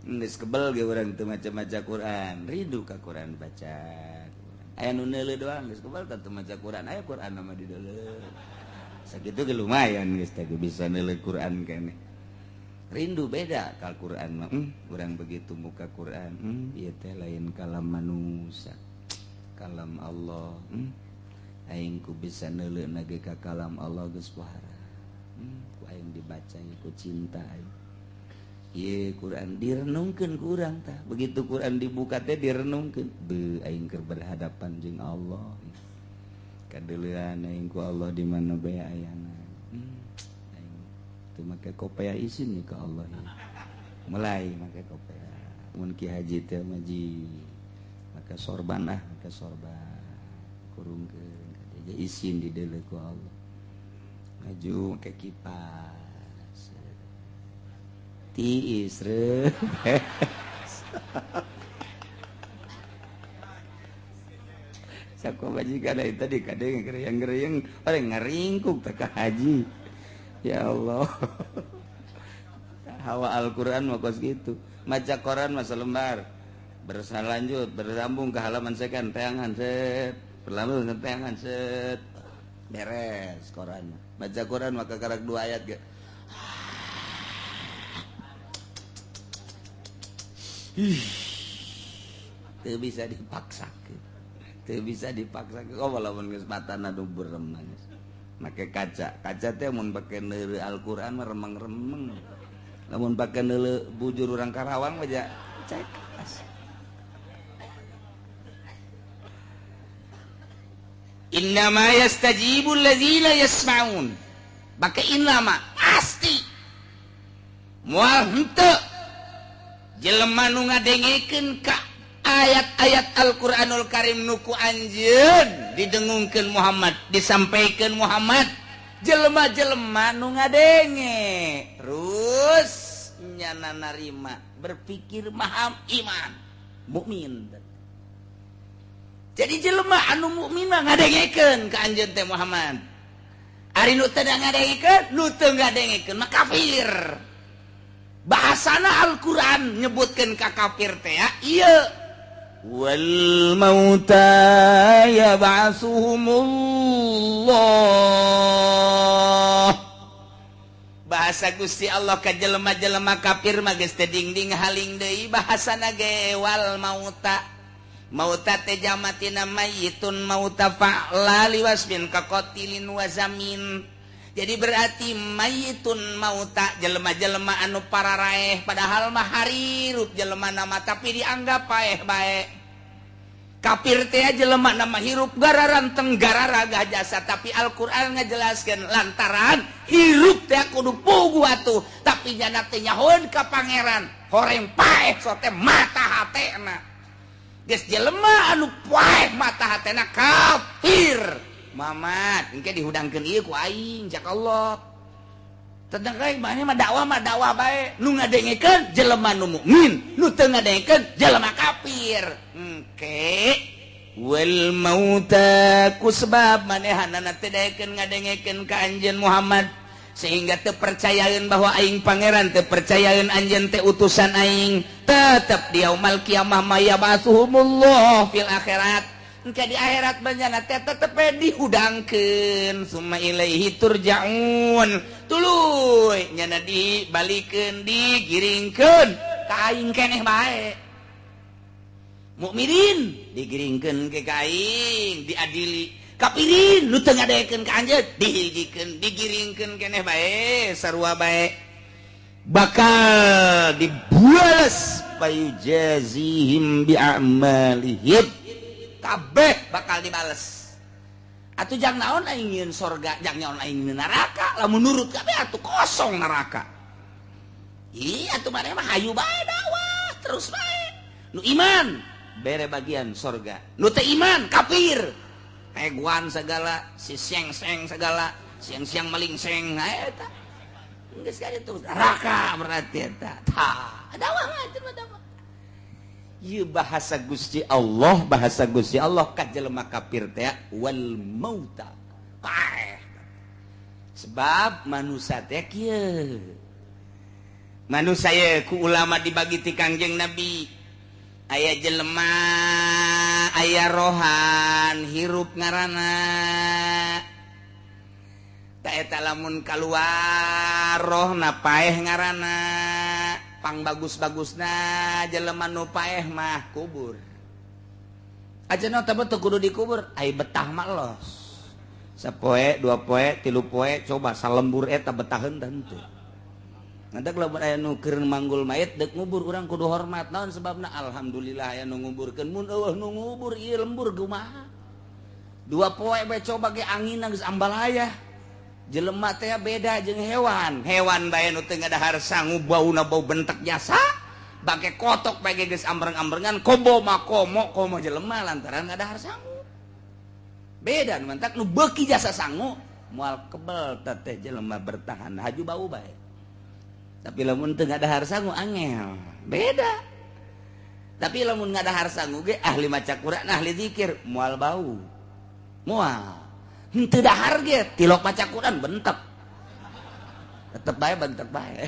A: Geus kebel ge urang teu maca-maca Quran, rindu ka Quran baca. Aya nu neuleuh doang geus kebel teu maca Quran, aya Quran mah di deuleuh. Sakitu ge lumayan geus teh bisa neuleuh Quran keneh. Rindu beda ka Quran mah. Urang begitu muka Quran, ieu teh lain kalam manusia. Kalam Allah. Aing ku bisa neuleuh ge ka kalam Allah geus pohara. Ku aing dibaca ku cinta aing. Ieu Quran direnungkeun ku urang tah. Begitu Quran dibuka teh direnungkeun, beuh aing keur berhadapan jeung Allah. Kadeuleuan aing ku Allah di mana bae ayana. Aing teu make kopea isin nih ka Allah. Mulai make kopea. Mun Ki Haji teh maji make sorban ah, make sorban. Kurungkeun ka isin dideuleuh ku Allah. Maju ke kipas tiis reuh. Saku majikan eta tadi kadang gereyang-gereyang paling ngaringkuk teh ka haji. Ya Allah. Hawa Al-Qur'an mah kos kitu. Maca Quran mah selembar. Berlanjut, bersambung ke halaman sekian teangan set, berlanjut ke teangan set. Beres Quran. Baca Quran maka karak 2 ayat ge. Teu bisa dipaksakeun. Teu bisa dipaksakeun. Oh walaupun geus matana nu berem geus. Make kaca. Kaca teh mun pake neuleuh Al-Qur'an mah remeng-remeng. Lamun pake neuleuh bujur urang Karawang mah ja cekas. Innama yastajibul ladzina yasma'un. Bake innama pasti moal henteu jelema nu ngadengekeun ka ayat-ayat Al-Qur'anul Karim nu ku anjeun didengungkeun Muhammad, disampaikeun Muhammad, jelema-jelema nu ngadenge terus nyana narima, berpikir maham iman, mukmin. Jadi jelema anu mukmin mah ngadengekeun ka anjeun teh Muhammad. Ari nu teu ngadengekeun, nu teu ngadengekeun mah kafir. Bahasana Al-Qur'an nyebutkeun ka kafir teh ya, ieu wal mauta yab'atsuhumullah. Bahasa Gusti Allah ka jelema-jelema kafir mah geus teu dingding haling deui bahasana ge wal mauta. Mauta teh jamatina mayyitun mauta fa'la liwasmin kaqatilin wazamin. Jadi berarti mayyitun mauta jelema-jelema anu pararaeh padahal mah harirup jelema nama tapi dianggap paeh bae. Kafir teh jelema nama hirup gararanteng gararagah jasa tapi Al-Qur'an ngajelaskeun lantaran hirup teh kudu puguh atuh tapi jana teh nyahoeun ka pangeran horeng paeh sote mata hatena. Geus jelema anu paeh mata hatena kafir. Mamat engke dihudangkeun ieu ku aing cak Allah. Tentang kae mah dakwah bae nu ngadengekeun jelema nu mukmin, nu teu ngadengekeun jelema kafir. Engke wal mauta ku sebab manehanana teu daekeun ngadengekeun ka anjeun Muhammad sehingga teu percayaeun bahwa aing pangeran, teu percayaeun anjeun teh utusan aing, tetep di yaumal kiamah mayabasuhumullah fil akhirat. Engke di akhirat banjana teh tetep dihudangkeun summa ilaihi turja'un. Tuluy nyana dibalikeun digiringkeun ka aing keneh bae. Mukminin digiringkeun ke ka aing diadili. Kafirin nu teu ngadekeun ka anjeun dihijikeun digiringkeun keneh bae sarua bae. Bakal dibuales payujazihim bi'amalihim. Kabeh bakal dibales. Atuh jang naon aing nyieun sorga, jang naon aing nyieun neraka, lamun nurut kabeh atuh kosong neraka. Ih atuh maneh mah hayu bae dakwah terus bae. Nu iman bere bagian sorga, nu teu iman kafir. Eguan segala, si siang-siang segala, siang-siang melingseng, eta. Geus ka ditu neraka berarti eta. Tah, dakwah mah dakwah. Ieu bahasa Gusti Allah, bahasa Gusti Allah ka jelema kafir teh wal mauta. Paeh. Sebab manusia teh kieu. Manusia ye ku ulama dibagi ti Kangjeng Nabi. Aya jelema aya rohan hirup ngaranna. Ta eta lamun kaluar rohna paeh ngaranna. Pang bagus-bagusna jelema nu paeh mah kubur. Aja teh teu kudu dikubur, ai betah mah los. Sapoe, dua poe, tilu poe, coba salembur eta betaheun teu. Ngantak lamun aya nu keur manggul mayit deuk ngubur urang kudu hormat. Naon sebabna? Alhamdulillah aya nu nguburkeun, mun eueuh nu ngubur ieu lembur kumaha. Dua poe bae coba ge anginna geus ambalaya. Jelema teh beda jeung hewan. Hewan bae nu teu ngadahar sangu bauna bau bentek jasa, bake kotok bae geus ambreng-ambrengan, kobo mah komo komo jelema lantaran ngadahar sangu. Beda nu mantak nu beuki jasa sangu moal kebel teh jelema bertahan haju bau bae. Tapi lamun teu ngadahar sangu angel, beda. Tapi lamun ngadahar sangu ge ahli maca Quran, ahli zikir moal bau. Moal. Henteu dahar ge tilok maca Quran bentek. Tetep bae bentek bae.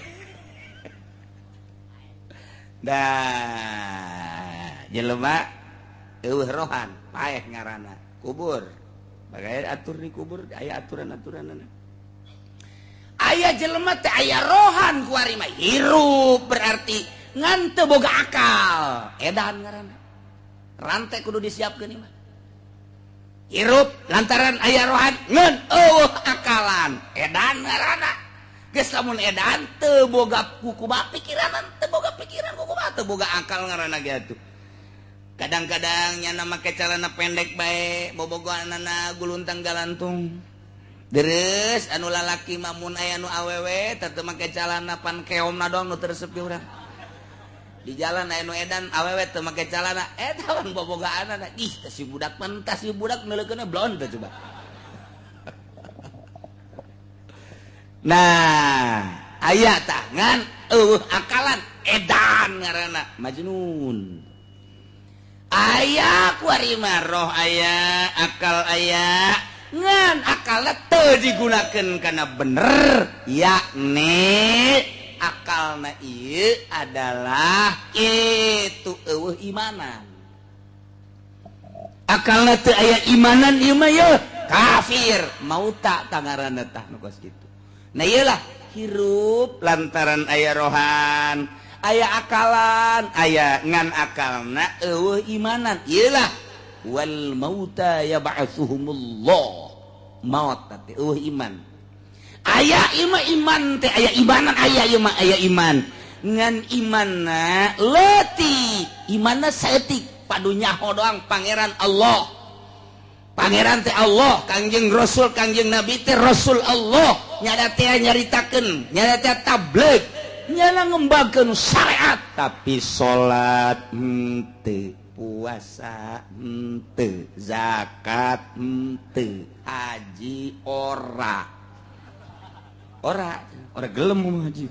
A: Dah jelema eueuh rohan paeh ngaranna kubur. Bagai atur di kubur aya aturan-aturanna. Aya jelema teh aya rohan kuari mah hirup berarti ngan teu boga akal. Edan ngaranna. Rantai kudu disiapkeun ieu mah. Hirup lantaran aya rohan ngan eueuh akalan edan ngaranna. Geus lamun edan teu boga kukumaha pikiran, teu boga pikiran kukumaha, teu boga akal ngaranna ge atuh. Kadang-kadang nyana make calana pendek bae, bobogohanana guluntang galantung. Deres anu lalaki mah mun aya nu awewe teu make calana pan keomna doang nu teu resep ge urang. Di jalan aya nu edan awewe teu make calana, eta pan bobogaanana. Ih, teh si budak pan si budak neuleukeunna blon teh coba. Nah, aya tah ngan eueuh akalan edan ngaranna majnun. Aya kuari mah roh aya, akal aya, ngan akalna teu digunakeun kana bener, yakni akalna ieu adalah itu eueuh imanan. Akalna teu aya imanan ieu mah yeuh kafir, mauta tangaranna tah nu kos kitu. Nah iyalah hirup lantaran aya rohan, aya akalan, aya ngan akalna eueuh imanan. Iyalah wal mauta yab'atsuhumullah. Maut teh eueuh iman. Aya ieu mah iman teh aya imanan, aya ieu mah aya iman. Ngan imanna leutik, imanna saeutik, padu nyaho doang pangeran Allah. Pangeran teh Allah, Kangjeng Rasul, Kangjeng Nabi teh Rasul Allah. Nyada teh nyaritakeun, nyada teh tabligh, nyala ngembangkeun syariat, tapi salat henteu, puasa henteu, zakat henteu, haji ora. Ora, ora gelem haji.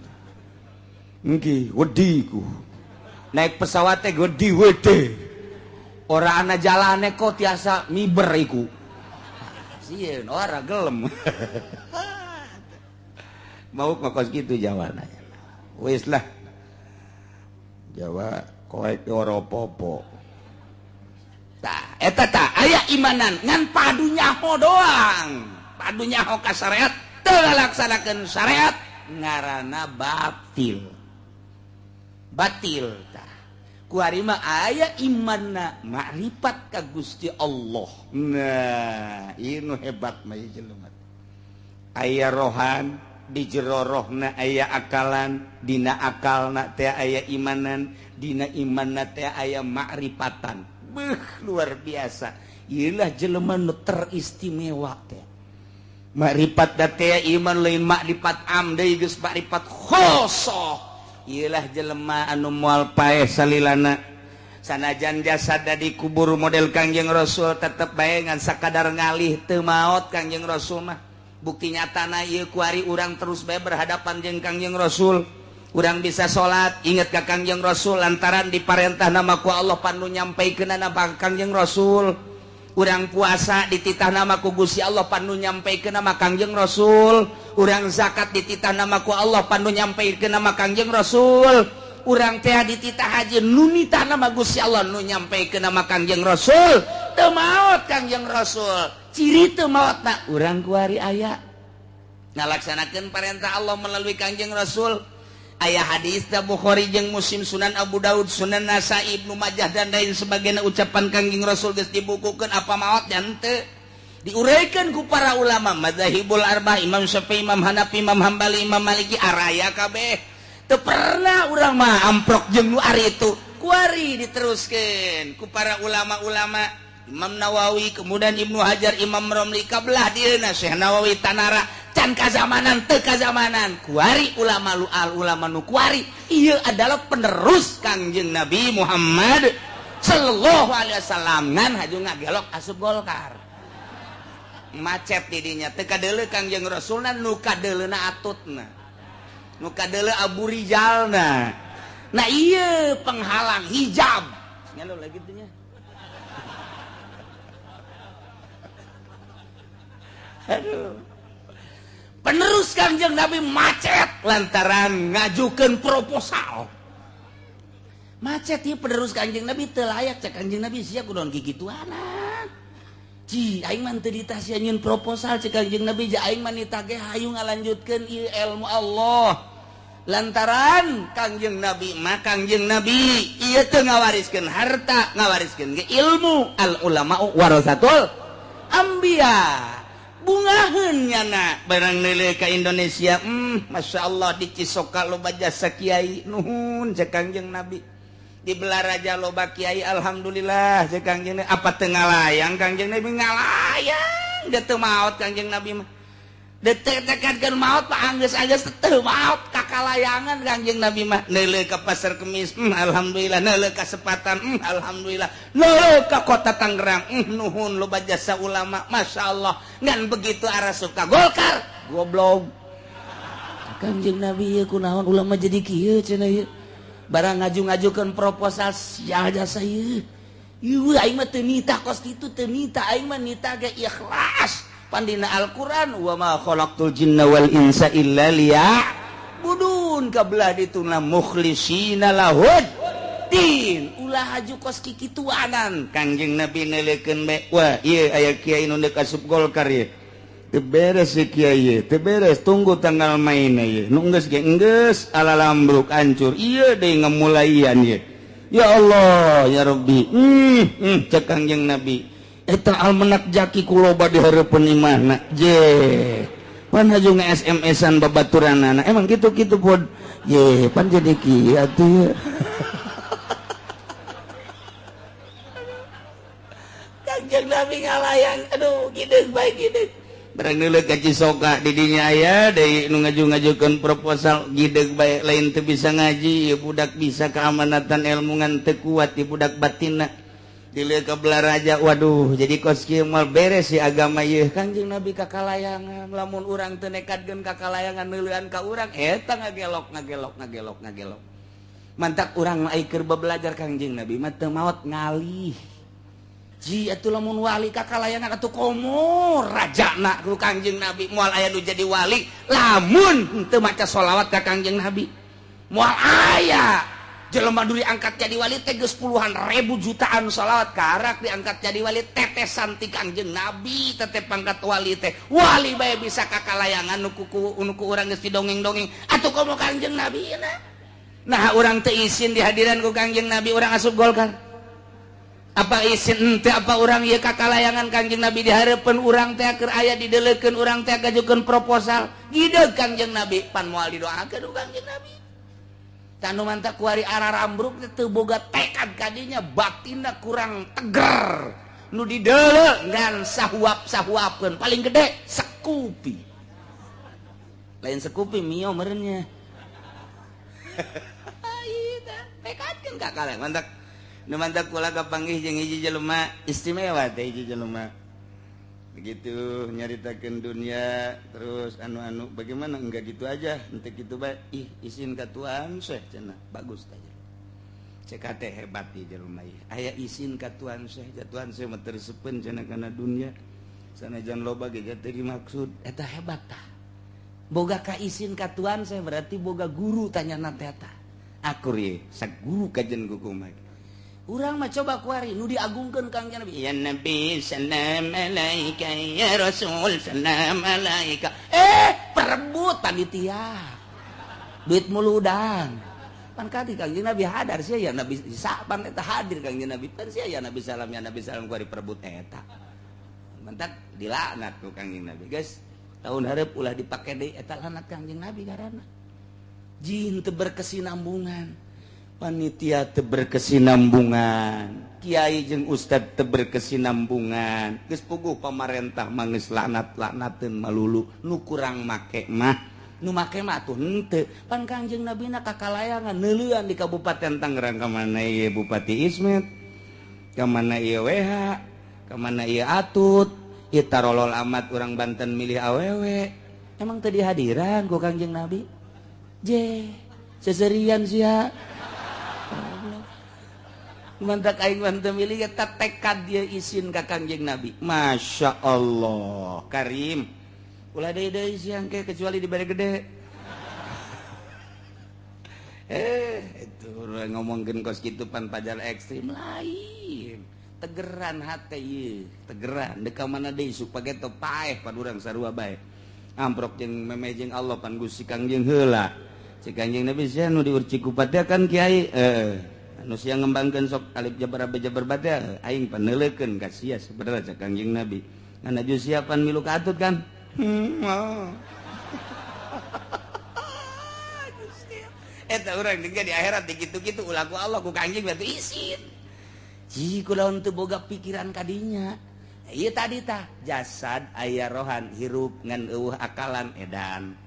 A: Nggih, wedi ku. Naik pesawat teh wedi wedi. Ora ana jalane kok tiasa miber iku. Sieun ora gelem. Mau kok kitu Jawa nanya. Wis lah. Jawa koek ora apa-apa. Tah, eta tah aya imanan ngan padu nyaho doang. Padu nyaho ka syariat, teu ngalaksanakeun syariat ngaranna batil. Batil tah. Kuari mah aya imanna makrifat ka Gusti Allah. Nah, ieu nu hebat mah ieu jelema. Aya rohan di jero rohna aya akalan, dina akalna teh aya imanan, dina imanna teh aya makrifatan. Beuh, luar biasa. Ieulah jelema nu teristimewa teh. Makrifat teh iman lain makrifat am deui geus makrifat khosoh. Iyalah jelema anu moal paeh salilana. Sanajan jasad dikubur model Kangjeng Rasul tetep bae ngan sakadar ngalih teu maot Kangjeng Rasul mah. Bukti nyatana ieu kuari urang terus bae berhadapan jeung Kangjeng Rasul. Urang bisa salat inget ka Kangjeng Rasul lantaran diparentah nama ku Allah panu nyampaikeunana Kangjeng Rasul. Urang puasa dititah nama ku Gusti Allah panu nyampaikeun nama Kangjeng Rasul. Urang zakat dititah nama ku Allah panu nyampaikeun nama Kangjeng Rasul. Urang teh dititah haji nu nitah nama Gusti Allah nu nyampaikeun nama Kangjeng Rasul. Teu maot Kangjeng Rasul. Ciri teu maotna urang kuari aya ngalaksanakeun perintah Allah melalui Kangjeng Rasul. Aya hadis da Bukhari jeung Muslim, Sunan Abu Daud, Sunan Nasa'i, Ibnu Majah dan lain sebagainya ucapan Kangjeng Rasul geus dibukukeun apa maot nya henteu. Diuraikan ku para ulama madzhabul arba'ah, Imam Syafi'i, Imam Hanafi, Imam Hambali, Imam Maliki araya kabeh. Teu pernah urang mah amprok jeung nu ari itu. Kuari diteruskeun ku para ulama-ulama Imam Nawawi, kemudian Ibnu Hajar, Imam Romli, kabelah dieuna Syekh Nawawi Tanara can kazamanan teu kazamanan. Kuari ulama lual ulama nu kuari ieu adalah penerus Kangjeng Nabi Muhammad sallallahu alaihi wasallam ngan haju ngagelok asup Golkar. Macet didinya teu kadeuleu Kangjeng Rasulna nu kadeuleuna atutna. Nu kadeuleu Abu Rijalna. Nah ieu penghalang hijab. Ngelo lagi teh nya. Aduh. Penerus Kangjeng Nabi macet lantaran ngajukeun proposal. Macet ieu penerus Kangjeng Nabi teu layak cek Kangjeng Nabi sia kudu kikituanan. Ji aing mah teu ditah sia nyieun proposal cek Kangjeng Nabi ja aing mah nitah ge hayu ngalanjutkeun ieu ilmu Allah. Lantaran Kangjeng Nabi mah Kangjeng Nabi ieu teu ngawariskeun harta, ngawariskeun ge ilmu. Al ulama warasatul anbiya. Bungaheun nyana barang neuleuh ka Indonesia, Masya Allah di Cisoka loba jasa kiai, nuhun cek Kangjeng Nabi. Di Belaraja loba kiai, alhamdulillah cek Kangjeng Nabi. Apa teu ngalayang Kangjeng Nabi ngalayang, da teu maot Kangjeng Nabi mah. Detek-tekadkeun maot mah anggeus-anggeus teu maot kakalayangan Kangjeng Nabi mah. Neuleuh ka Pasar Kemis, alhamdulillah, neuleuh ka Sepatan, alhamdulillah, neuleuh ka Kota Tangerang, nuhun loba jasa ulama, Masya Allah. Ngan begitu arasup ka Golkar, goblok. Kangjeng Nabi ieu kunaon ulama jadi kieu cenah ieu. Barang ngaju-ngajukeun proposal sia jasa ieu. Ieu aing mah teu nitah kos kitu, teu nitah aing mah nitah ge ikhlas. Pandina Al-Quran wa ma khalaqtul jinna wal insa illa liya'budun kabelah dituna mukhlisina lahud din ulah haju kos kikituanan Kangjeng Nabi neuleukeun bae wah ieu aya kiai nu deuk asup Golkar ieu teu beres ieu kiai teu beres tunggu tanggal main ieu nu geus ge geus ala lambruk hancur ieu deui ngemulaian ieu ya Allah ya Rabbi cek Kangjeng Nabi eta almenak jaki ku loba di hareupeun imahna je pan haju nge-SMS-an babaturanana emang kitu-kitu pod ye pan jadi kieu atuh Kangjeng Nabi ngalayang aduh gideung bae gideung barang neuleuh ka Cisoka di dinya aya deui nu ngaju-ngajukeun proposal gideung bae lain teu bisa ngaji ieu budak bisa keamanatan ilmu ngan teu kuat di budak batinna dilihat ke Belaraja, waduh jadi kos kieu moal beres si agama ieu Kangjeng Nabi kakalayangan lamun urang teu nekadkeun kakalayangan neuleuan ka urang eta ngagelok ngagelok ngagelok ngagelok mantak urang mah keur belajar Kangjeng Nabi mah teu maot ngalih ji atuh lamun wali kakalayangan atuh komo rajana ku Kangjeng Nabi moal aya nu jadi wali lamun teu maca sholawat ka Kangjeng Nabi moal aya jelema dulu diangkat jadi wali teh geus puluhan ribu jutaan sholawat karak diangkat jadi wali tetesan ti Kangjeng Nabi teteh pangkat wali teh wali bae bisa kakalayangan nu ku urang geus didongeng-dongeng atuh komo Kangjeng Nabi nah urang teu isin di hadiran ku Kangjeng Nabi urang asup Golkar apa isin henteu apa urang ieu kakalayangan Kangjeng Nabi di hareupeun urang teh keur aya dideleukeun urang teh gajukeun proposal gideug Kangjeng Nabi pan moal didoakeun ku Kangjeng Nabi tanu mantap kuari arah rambruk teu boga tekad kadinya batinna kurang teger nu dideuleu ngan sahuap-sahuapkeun paling gede sekupi lain sekupi mio meureunnya tekadkeun ka kaleng mantap nu mantap kula kapanggih jeung hiji jelema istimewa teh hiji jelema
B: Begitu nyaritakeun dunia terus anu-anu bagaimana enggak gitu aja, henteu kitu bae. Ih, isin ka Tuhan Syekh cenah. Bagus tah. Cek teh hebat di jelema ieu. Aya isin ka Tuhan Syekh, Tuhan Syekh mah teu resepeun cenah kana dunia. Sanajan loba ge teu dimaksud. Eta hebat tah. Boga ka isin ka Tuhan Syekh berarti boga guru tanyana teh eta. Akur ye, saguru kajen ku kumaha. Urang mah coba kuari nu diagungkeun Kangjeng Nabi. Ya Nabi salam alaika ya Rasul salam alaika. Perebut panitia. Duit muludang. Pan kadi Kangjeng Nabi hadar sia ya Nabi saban eta hadir Kangjeng Nabi. Pan sia ya Nabi salam kuari perebut eta. Mentak dilaknat ku Kangjeng Nabi. Guys, tahun hareup ulah dipake deui eta laknat Kangjeng Nabi karana. Jin teu berkesinambungan. Panitia teu berkesinambungan, kiai jeung ustad teu berkesinambungan, geus puguh pamarentah mah geus laknat-laknateun malulu, nu kurang make mah, nu make mah atuh henteu. Pan Kangjeng Nabina kakalayangan neuleuan di Kabupaten Tangerang ka mana ieu Bupati Ismet, ka mana ieu WH, ka mana ieu Atut, ieu tarolol amat urang Banten milih awewe. Emang teu dihadiran ku Kangjeng Nabi? Je, seserian sia. Mantak aing mah teu milih eta tekad dia isin ka Kangjeng Nabi. Masya Allah, Karim. Ulah deui deui siang ke kecuali dibere gede. Itu ngomongkeun kos kitu pan pajar ekstrim lain. Tegeran hate ieu, tegeran deuk ka mana deui supaya teu paeh pan urang sarua bae. Amprok jeung memeh jeung Allah pan Gusti Kangjeng heula. Cek Kangjeng Nabi sia nu diurci ku teh kan kiai anu sia ngembangkeun sok alif jabar jabar batea aing paneuleukeun ka sia sebenarnya cek Kangjeng Nabi. Ngan aju siapan milu ka atut kan. Eta urang di akhirat dikitu-kitu ulah ku Allah ku Kangjeng berarti isin. Ji kulaon teu boga pikiran kadinya. Ieu tadi tah jasad aya rohan hirup ngan eueuh akalan edan.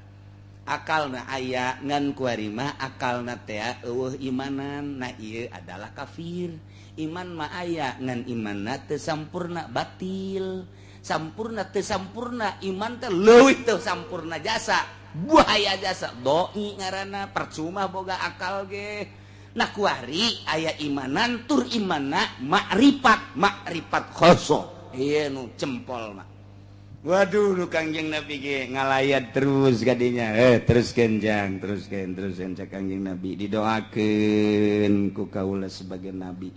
B: Akalna aya ngan kuari mah akalna teh eueuh imanan. Nah ieu adalah kafir. Iman mah aya ngan imanna teu sampurna batil. Sampurna teu sampurna iman teh leuwih teu sampurna jasa. Buaya jasa doi ngaranna percuma boga akal ge. Nah kuari aya imanan tur imanna makrifat, makrifat khoso. Ieu nu cempol mah. Waduh, nu Kangjeng Nabi ge ngalayat terus kadinya. Teruskeun jang, teruskeun, teruskeun cak Kangjeng Nabi didoakeun ku kaula sebagai nabi.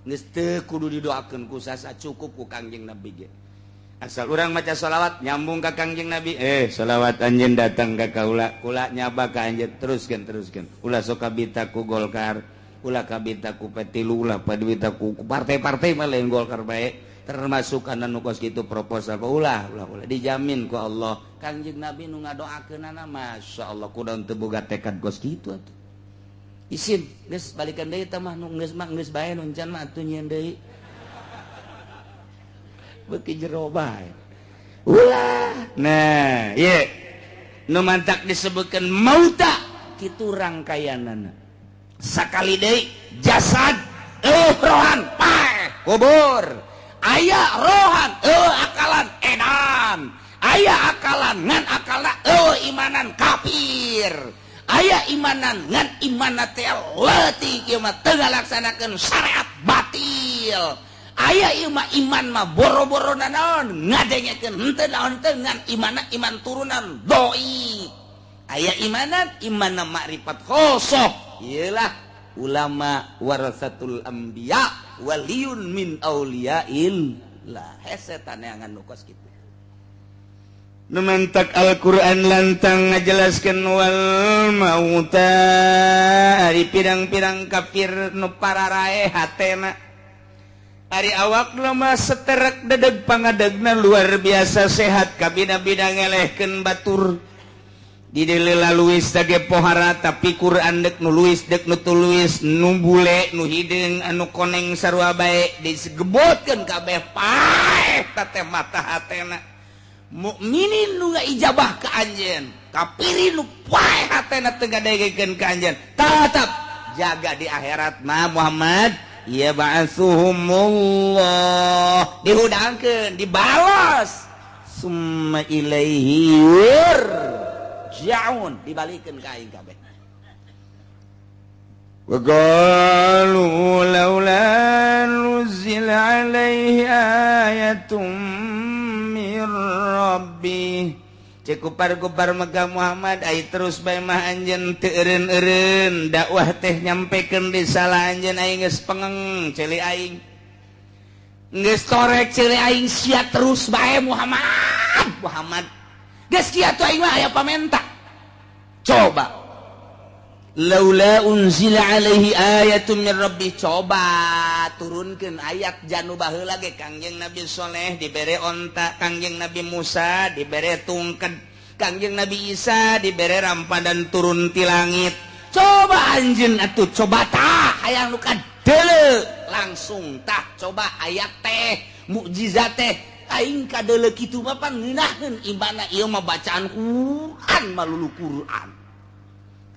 B: Geus teu kudu didoakeun ku sasa cukup ku Kangjeng Nabi ge. Asal urang maca sholawat nyambung ka Kangjeng Nabi. Sholawat anjeun datang ka kaula, kula nyaba ka anjeun, teruskeun, teruskeun. Ulah sok kabita ku Golkar, ulah kabita ku P3, ulah kabita ku partai-partai mah lain Golkar bae. Termasuk kana nu kos kitu proposal ulah ulah ulah dijamin ku Allah. Kangjeng Nabi nu ngadoakeunana masyaallah kudu teu boga tekad kos kitu atuh. Isin geus balikan deui tah mah nu geus mah geus bae nu encan mah atuh nyieun deui. Beuki jero bae. Ulah. Nah, ieu nu mantak disebutkeun mauta kitu rangkaianana. Sakali deui jasad rohan paeh kubur. Aya rohan akalan edan, aya akalan ngan akalna imanan kafir, aya imanan ngan imanna teh leutik ieu mah teu ngalaksanakeun syariat batil, aya ieu mah iman mah boro-boro naon ngadengekeun henteu naon teu ngan imanna iman turunan doi, aya imanan imanna makrifat khosoh ieu lah ulama warasatul anbiya waliyun min auliyaillah. Hese taneangan nu kos kitu. Nu mantak Al-Qur'an lantang ngajelaskeun wal mauta ari pirang-pirang kafir nu pararae hatena. Ari awak mah seterek dedeg pangadegna luar biasa sehat kabina-bina ngelehkeun batur. Di dilela luis dage pohara tapi Quran dek nu luis dek nu tuluis nu bule nu hideung anu koneng sarua bae disegebotkeun kabeh paeh teh mata hatena. Mukminin nu ijabah ka anjeun, kafirin nu paeh hatena teu ngadegekeun ka anjeun. Tetep jaga di akhirat mah Muhammad ya ba'atsuhumullah dihudangkeun dibalas.
A: Summa ilaihi yurja'un, dibalikeun ka aing kabeh.
B: Wa qalu laula nuzila alaihi ayatun min rabbih.
A: Cek kupar-kupar Mekah, Muhammad ai terus bae mah anjeun teu eureun-eureun dakwah teh nyampekeun di salah anjeun, aing geus pengeng ceuli aing, geus torek ceuli aing, sia terus bae Muhammad. Muhammad geus kieu atuh, aing mah aya pamenta, coba laula unzila alaihi ayatun min rabbih, coba turunkeun ayat janu baheula ge Kangjeng Nabi Soleh dibere onta, Kangjeng Nabi Musa dibere tungked, Kangjeng Nabi Isa dibere rampadan turun ti langit. Coba anjeun atuh, coba tah hayang nu kadeuleu langsung tah, coba ayat teh mukjizat teh aing kadeuleu kitu mah pan ngeunaheun imana ieu mah bacaan Quran malulu Quran.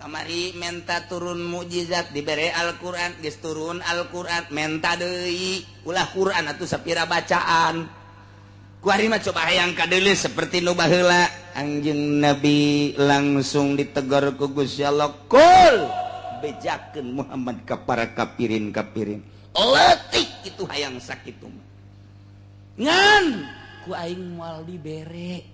A: Kamari menta turun mukjizat dibere Al-Qur'an, geus turun Al-Qur'an menta deui, ulah Quran atuh sapira bacaan. Ku ari mah coba hayang kadeuleu seperti nu baheula. Anjeun Nabi langsung ditegur ku Gusti Allah, kul bejakeun Muhammad ka para kapirin-kapirin leutik itu hayang sakitu mah ngan ku aing moal dibere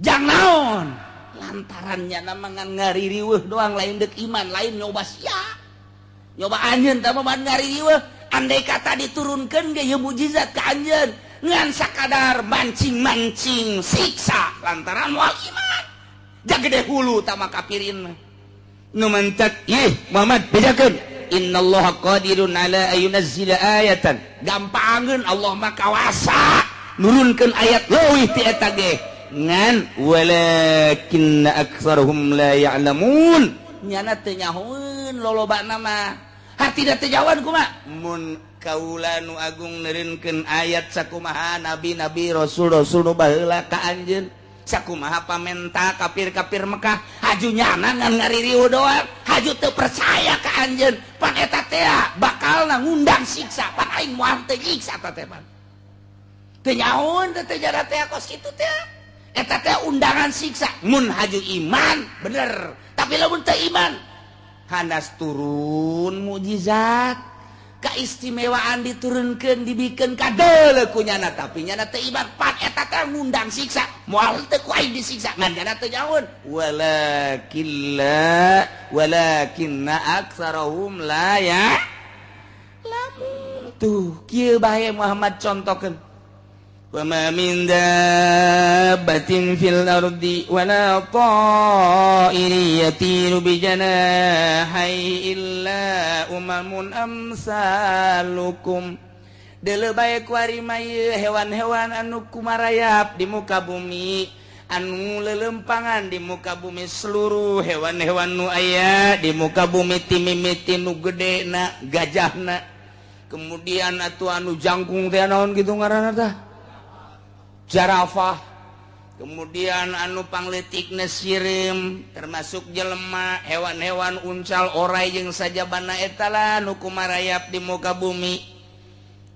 A: jang naon lantarannya nama ngan ngaririweuh doang, lain dek iman, lain nyoba sia nyoba anjeun tah mah ngaririweuh. Andai kata diturunkeun ge ieu mukjizat ka anjeun ngan sakadar mancing-mancing siksa lantaran moal iman jagede hulu tah mah kapirin mah nu mantak ih Muhammad bejakeun innallaha qadirun ala ayunazzila ayatan, gampangeun Allah mah kawasa nurunkeun ayat leuwih ti eta ge ngan walakinna aktsarhum la ya'lamun, nyana teu nyahoeun lolobana mah hartina teu jawan kumaha mun kaula nu agung neureunkeun ayat sakumaha nabi-nabi rasul-rasul nu baheula ka anjeun, sakumaha pamenta kafir-kafir Mekah haju nyana ngan ngaririweuh doang, haju teu percaya ka anjeun pan eta teh bakalna ngundang siksa, pan aing moal teu nyiksa ta teh pan teu nyahoeun teh jara teh kos kitu teh eta teh undangan siksa mun haju iman bener, tapi lamun teu iman hanas turun mukjizat keistimewaan diturunkeun dibikeun kadeuleu ku nyana tapi nyana teu iman pan eta teh ngundang siksa moal teu ku aing disiksa ngan nyana teu nyahoeun walakilla walakinna aktsarahum la ya lamun tuh kieu bae Muhammad contohkeun. Wa ma min dabbatin fil ardi wala ta'irin yatiru bi janahihi illa umamun amsalukum. Deuleu bae ku ari mah ieu hewan-hewan anu kumarayap di muka bumi, anu lelempangan di muka bumi, seluruh hewan-hewan nu aya di muka bumi timimiti nu gedena gajahna, kemudian atuh anu jangkung teh naon kitu ngaranna tah jarafah, kemudian anu pangletikna sireum termasuk jelema, hewan-hewan uncal orai jeung sajabana eta lah nu kumarayap di muka bumi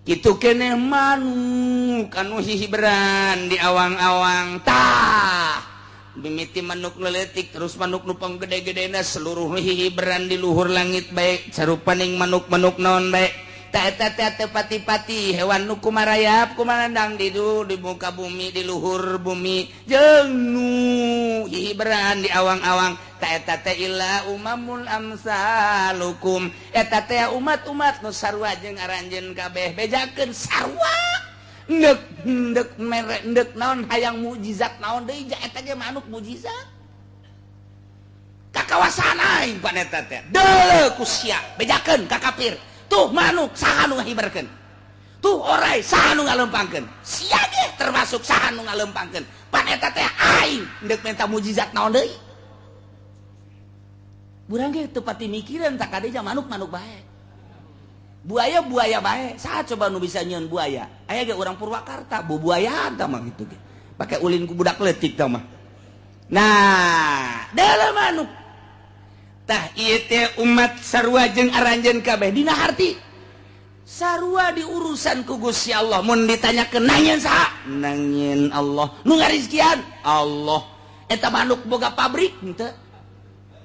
A: kitu keneh manuk anu hihiberan di awang-awang tah mimiti manuk leutik terus manuk nu panggede-gedena seluruh hihiberan di luhur langit bae sarupaning manuk-manuk naon bae ta eta teh teu pati-pati hewan nu kumarayap kumarandang di muka bumi di luhur bumi jeung nu hihiberan di awang-awang ta eta teh illa umamul amsalukum eta teh umat-umat nu sarua jeung aranjeun kabeh bejakeun sarua ndek ndek mere ndek naon hayang mukjizat naon deui eta ge manuk mukjizat ka kawasan aing pan eta teh deuleu ku sia bejakeun ka kafir. Tuh manuk saha nu ngahibarkeun, tuh orai saha nu ngalempangkeun, sia ge termasuk saha nu ngalempangkeun pan eta teh aing ndek menta mukjizat naon deui. Urang ge teu pati mikiran tak kade manuk-manuk bae, buaya-buaya bae, saha coba nu bisa nyieun buaya, aya ge urang Purwakarta bubuayaan tah mah kitu ge pake ulin ku budak leutik tah mah. Nah dalam manuk tah ieu teh umat sarua jeung aranjeun kabeh dina harti Sarua di urusan ku Gusti Allah. Mun ditanyakeun nangieun saha? Nangieun Allah. Nu ngarizkian? Allah. Eta manuk boga pabrik henteu.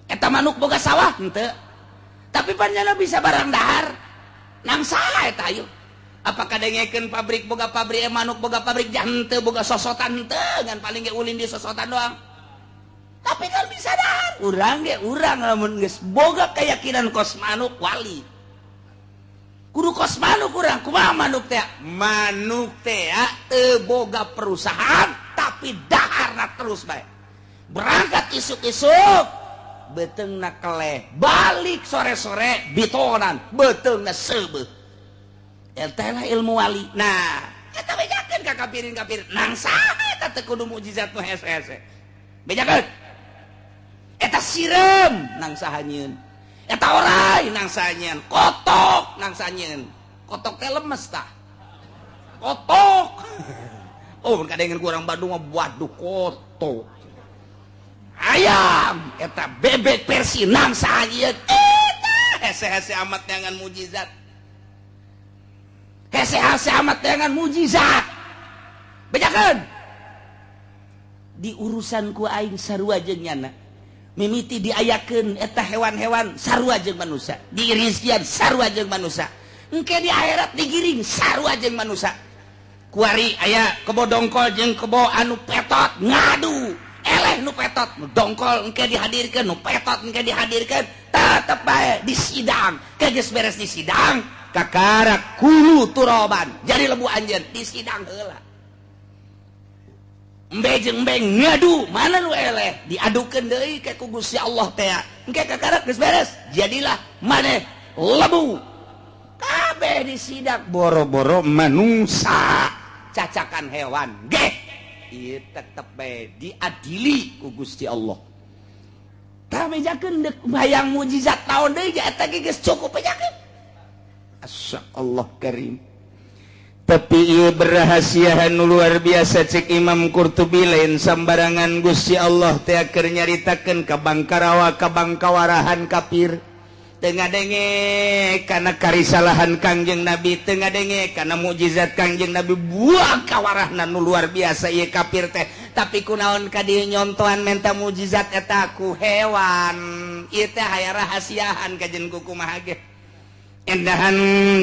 A: Eta manuk boga sawah henteu. Tapi panjana bisa barang dahar. Nang saha eta ayo? Apakah dengekeun pabrik boga pabrik, manuk boga pabrik henteu, boga sosotan henteu, ngan paling ge ulin di sosotan doang. Tapi kan bisa dahar. Urang ge urang lamun geus boga keyakinan kos manuk wali. Kudu kos manuk urang, kumaha manuk teh? Manuk teh teu boga perusahaan tapi daharna terus bae. Berangkat isuk-isuk beuteungna keleh, balik sore-sore bitonan, beuteungna seubeuh. Eta lah ilmu wali. Nah, eta bejakeun ka kafirin-kafir. Nang saha eta teu kudu mukjizat nu hese-hese. Bejakeun. Eta sireum nang saha nyieun. Eta orai nang saha nyieun. Kotok nang saha nyieun. Kotok teh lemes tah. Kotok. Oh, kadengeun ku urang Bandung mah waduh kotok. Ayam eta bebek versi nang saha nyieun. Eta hese-hese amat neangan mukjizat. Hese-hese amat dengan mujizat. Bejakeun. Di urusan ku aing sarua jeung nyana. Mimiti diayakeun eta hewan-hewan sarua jeung manusia. Dirizkian sarua jeung manusia. Engke di akhirat digiring sarua jeung manusia. Kuari aya kebo dongkol jeung kebo anu petot ngadu. Eleh nu petot, nu dongkol engke dihadirkeun, nu petot engke dihadirkeun, tetep bae di sidang. Ke geus beres di sidang, kakara kulu turoban jadi lebu anjeun di sidang heula. Embe jeung embe ngadu, mana nu eleh diadukeun deui ka ku Gusti Allah teh. Engke kakara geus beres, jadilah maneh lebu. Kabeh di sidang boro-boro manungsa cacakan hewan geh ieu tetep bae diadili ku Gusti Allah. Tah bejakeun deuk hayang mukjizat naon deui eta ge geus cukup bejakeun. Asya Allah karim. Tapi ieu berahasiahan nu luar biasa cek Imam Qurtubi lain sambarangan Gusti Allah teh keur nyaritakeun ka bangkarawa ka bangkawarahan kafir. Teu ngadenge kana karisalahan Kangjeng Nabi, teu ngadenge kana mukjizat Kangjeng Nabi, buang kawarahna nu luar biasa ieu kafir teh. Tapi kunaon ka dieu nyontohan menta mukjizat eta ku hewan. Ieu teh aya rahasiahan kajen ku kumaha ge. Endahan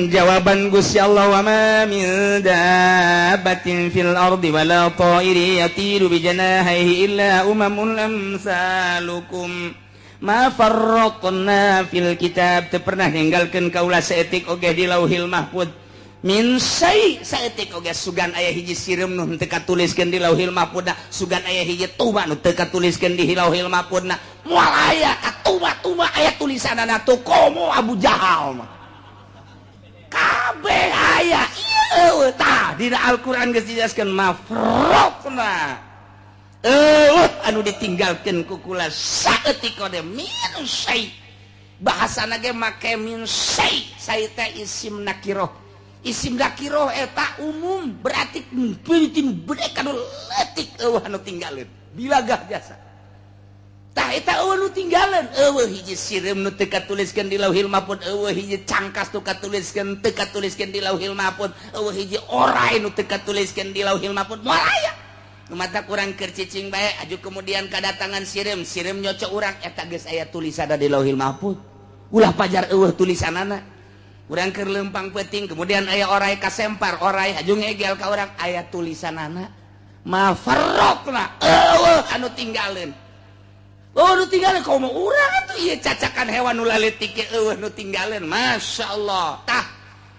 A: jawaban Gusti Allah wa ma min dabbatin fil ardi wala ta'iri yatiru bi janahihi illa umamun amsalukum ma farraqna fil kitab. Teu pernah ninggalkeun kaula saeutik oge di Lauhil Mahfuz min syai saeutik oge sugan aya hiji sireum nu teu katuliskeun di Lauhil Mahfuz, sugan aya hiji tuba nu teu katuliskeun di Lauhil Mahfuz. Moal aya katuba-tuba aya tulisanana tuh komo Abu Jahal mah. Kabeh aya ieu tah dina Al-Qur'an geus dijelaskeun mafraqna eueuh anu ditinggalkeun ku kula saeutik ode min syai. Bahasana ge make min syai, syai teh isim nakiroh. Isim nakiroh eta umum berarti peuting bedek anu leutik eueuh anu tinggalin bilagah jasa. Tah eta eueuh nu tinggalan, eueuh hiji sireum nu teu katuliskeun di Lauhil Mahfuz, eueuh hiji cangkas nu katuliskeun teu katuliskeun di Lauhil Mahfuz, eueuh hiji orai nu teu katuliskeun di Lauhil Mahfuz. Moal aya. Nu mata kurang keur cicing bae aju kemudian kadatangan sireum, sireum nyoco urang eta geus aya tulisanna di Lauhil Mahfuz. Ulah pajar eueuh tulisanana. Urang keur leumpang peuting kemudian aya orai kasempar, orai aju ngegel ka urang aya tulisanana. Ma farraqna eueuh anu tinggalin. Oh nu tinggalin komo urang atuh ieu cacakan hewan nu laletik ge eueuh nu tinggalin. Masya Allah. Tah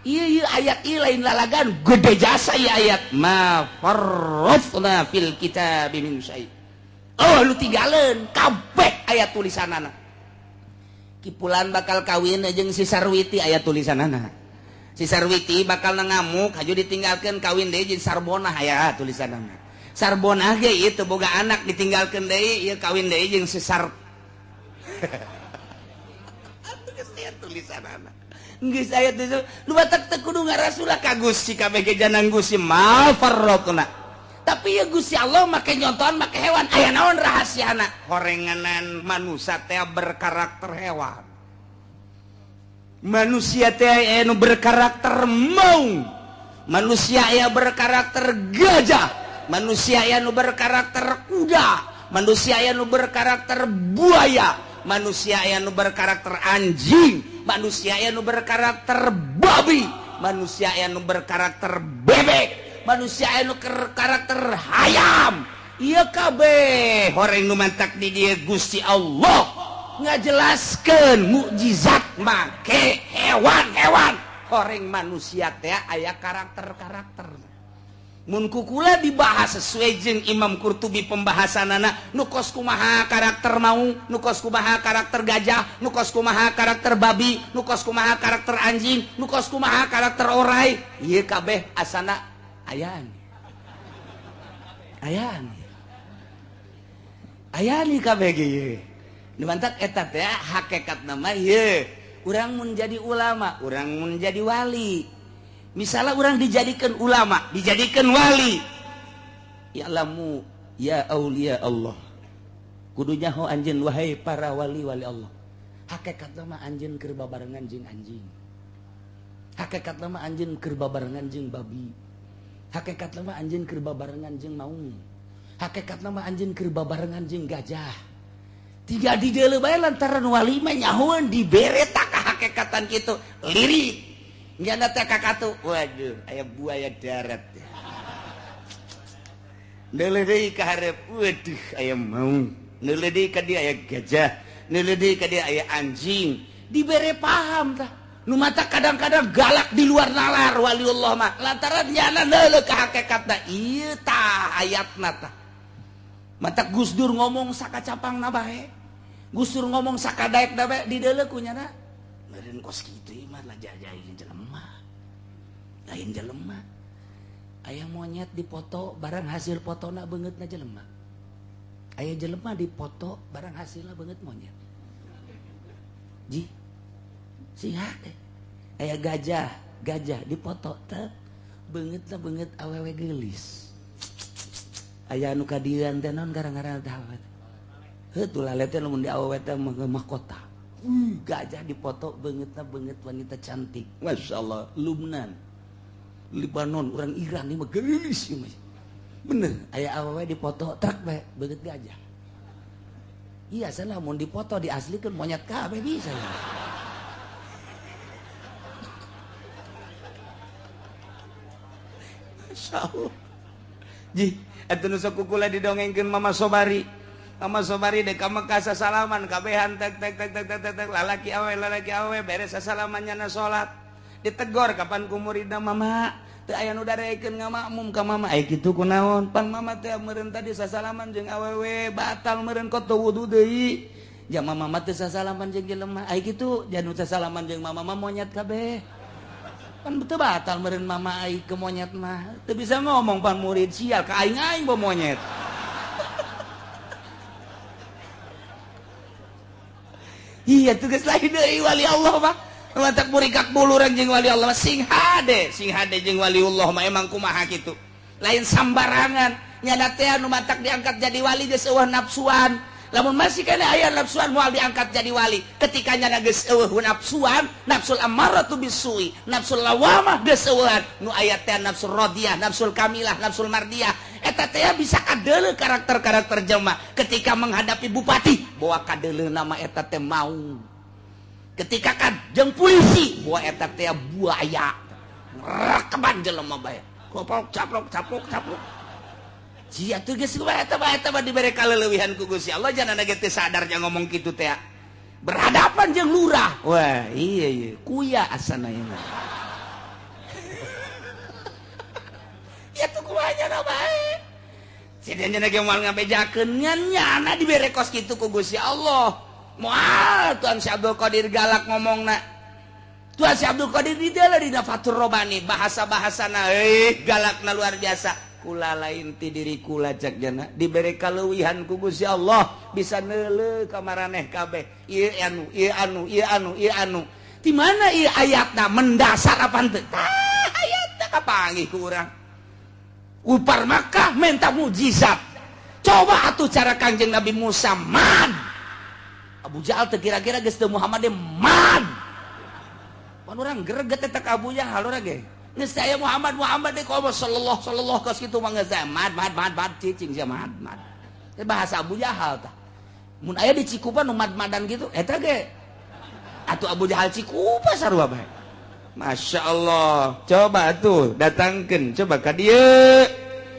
A: ieu ieu ayat ieu lain lalagan gede jasa ieu ayat ma farrafna fil kitabi min syai. Oh nu tinggalin kabeh aya tulisanana. Kipulan bakal kawin jeung si Sarwiti aya tulisanana. Si Sarwiti bakal ngamuk haju ditinggalkeun kawin deui jeung Sarbonah aya tulisanana. Sarbonah ge ieu teu boga anak ditinggalkeun deui ieu kawin deui jeung si Sar. Atuh geus aya tulisanana. Geus aya tulisan nu batak teu kudu ngarasulah ka Gusti kabeh ge janang Gusti ma farraqna. Tapi ya Gusti Allah make nyontohan make hewan aya naon rahasiana? Horenganan manusia teh berkarakter hewan. Manusia teh anu berkarakter maung, manusia aya berkarakter gajah, manusia aya nu berkarakter kuda, manusia aya nu berkarakter buaya, manusia aya nu berkarakter anjing, manusia aya nu berkarakter babi, manusia aya nu berkarakter bebek, manusia aya nu berkarakter hayam. Ieu kabeh horeng nu mantak di dieu Gusti Allah ngajelaskeun mukjizat make hewan-hewan. Horeng manusia teh aya karakter-karakter. Mun kukula dibahas sesuai jeung Imam Qurtubi pembahasanana, nu kos kumaha karakter maung, nu kos kumaha karakter gajah, nu kos kumaha karakter babi, nu kos kumaha karakter anjing, nu kos kumaha karakter orai. Ieu kabeh asana ayaan. Ayaan. Ayaan ieu kabeh ge ieu. Dimantak eta teh hakikat nama ieu. Urang mun jadi ulama, urang mun jadi wali. Misalnya orang dijadikan ulama, dijadikan wali. Ya'lamu ya aulia Allah. Kudu nyaho anjeun wahai para wali-wali Allah. Hakikatna mah anjeun keur babarengan jeung anjing. Hakikatna mah anjeun keur babarengan jeung babi. Hakikatna mah anjeun keur babarengan jeung maung. Hakikatna mah anjeun keur babarengan jeung gajah. Tiga di deuleu bae lantaran wali mah nyahoeun dibere tak hakikatan kitu. Lirik nyana teh kakatu, waduh, aya buaya darat. Neuleuh deui ka hareup, waduh, aya maung. Neuleuh deui ka dieu aya gajah, neuleuh deui ka dieu aya anjing. Dibere paham tah. Nu mata kadang-kadang galak di luar nalar waliullah mah. Lantaran nyana neuleuh ka hakikatna, ieu tah ayatna tah. Mata Gus Dur ngomong sakacapangna bae. Gus Dur ngomong sakadaekna bae di deuleuh ku nyana. Meureun kos kitu ieu mah lajajain jelema. Lain jelema. Aya monyet dipoto barang hasil fotona beungeutna jelema. Aya jelema dipoto barang hasilna beungeut monyet. Ji. Sing hade. Aya gajah, gajah dipoto teh beungeutna beungeut awewe geulis. Aya anu kadieuan teh naon gara-gara teh awewe. Heuh tulah teh lamun di awewe teh mahkota. Gajah dipoto beungeutna beungeut wanita cantik. Masya Allah, Lubnan, Libanon, orang Iran ini mah geulis ieu mah. Bener, aya awewe dipoto truk bae beungeut gajah. Iya salah mun dipoto diaslikeun monyet kabeh bisa ya. Masya Allah. Ji, atuh nu sok kukula didongengkeun Mama Sobari. Mama Sobari dek ka Mekah sasalaman kabehan tek tek tek tek tek tek lalaki awe beres sasalaman nyana salat. Ditegor kapan ku muridna mama teu aya nu darekeun ngamakmum ka mama. Ai kitu kunaon? Pan mama teh meureun tadi sasalaman jeung awewe batal meureun kok teu wudu deui. Ja mama mah teu sasalaman jeung jelema. Ai kitu jan nu sasalaman jeung mama mah monyet kabeh. Pan teu batal meureun mama ai ke monyet mah. Teu bisa ngomong pan murid sial ka aing-aing bo monyet. Iya tugas lain deui wali Allah mah. Lantak murikak buluran jeung wali Allah mah sing hade jeung waliullah mah emang kumaha kitu. Lain sambarangan nyana teh anu matak diangkat jadi wali geus eueuh nafsuan. Lamun masih kana aya nafsuan moal diangkat jadi wali. Ketika nyana geus eueuh nafsuan, nafsul ammaratu bisui, nafsul lawamah geus eueuhan, nu aya teh nafsul radiyah, nafsul kamilah, nafsul mardiyah. Eta teh bisa kadeuleu karakter-karakter jelema ketika menghadapi bupati, bawa kadeuleu nama eta teh maung. Ketika kajeng polisi, bawa eta teh buaya. Rekeban jelema bae. Koplok caplok caplok caplok. Sia tuh geus kumaha eta mah eta mah dibere kaleuwihan ku Gusti Allah jangan ge teu sadar nya ngomong kitu teh. Berhadapan jeung lurah. Wah, iya iya, kuya asana ieu mah. Ya tuh kumaha nya bae. Sia nya ge moal ngabejakeun nya nyana dibere kos kitu ku Gusti Allah. Moal Tuhan Syekh Abdul Qadir galak ngomongna. Tuhan Syekh Abdul Qadir di dieu dina Fathur Robani bahasa-bahasana euy galakna luar biasa. Kula lain ti diri kula cek jana dibere kaleuwihan ku Gusti Allah bisa neuleuh ka maraneh kabeh. Ieu anu, ieu anu, ieu anu, ieu anu. Di mana ieu ayatna mendasar apa henteu? Tah ayatna kapanggih ku urang. Upar Makkah minta mukjizat. Coba atuh cara Kangjeng Nabi Musa mad. Abu Jahal teu kira-kira geus teu Muhammad mad. Pan urang greget eta ka Abu Jahal urang ge. Geus aya Muhammad Muhammad deui komo sallallahu sallallahu kos kitu mah geus mad mad mad mad cicing sia mad mad. Teh bahasa Abu Jahal tah. Mun aya di Cikupa nu mad-madan gitu eta ge. Atuh Abu Jahal Cikupa sarua bae. Masya Allah, coba tuh datangkan, coba ka dieu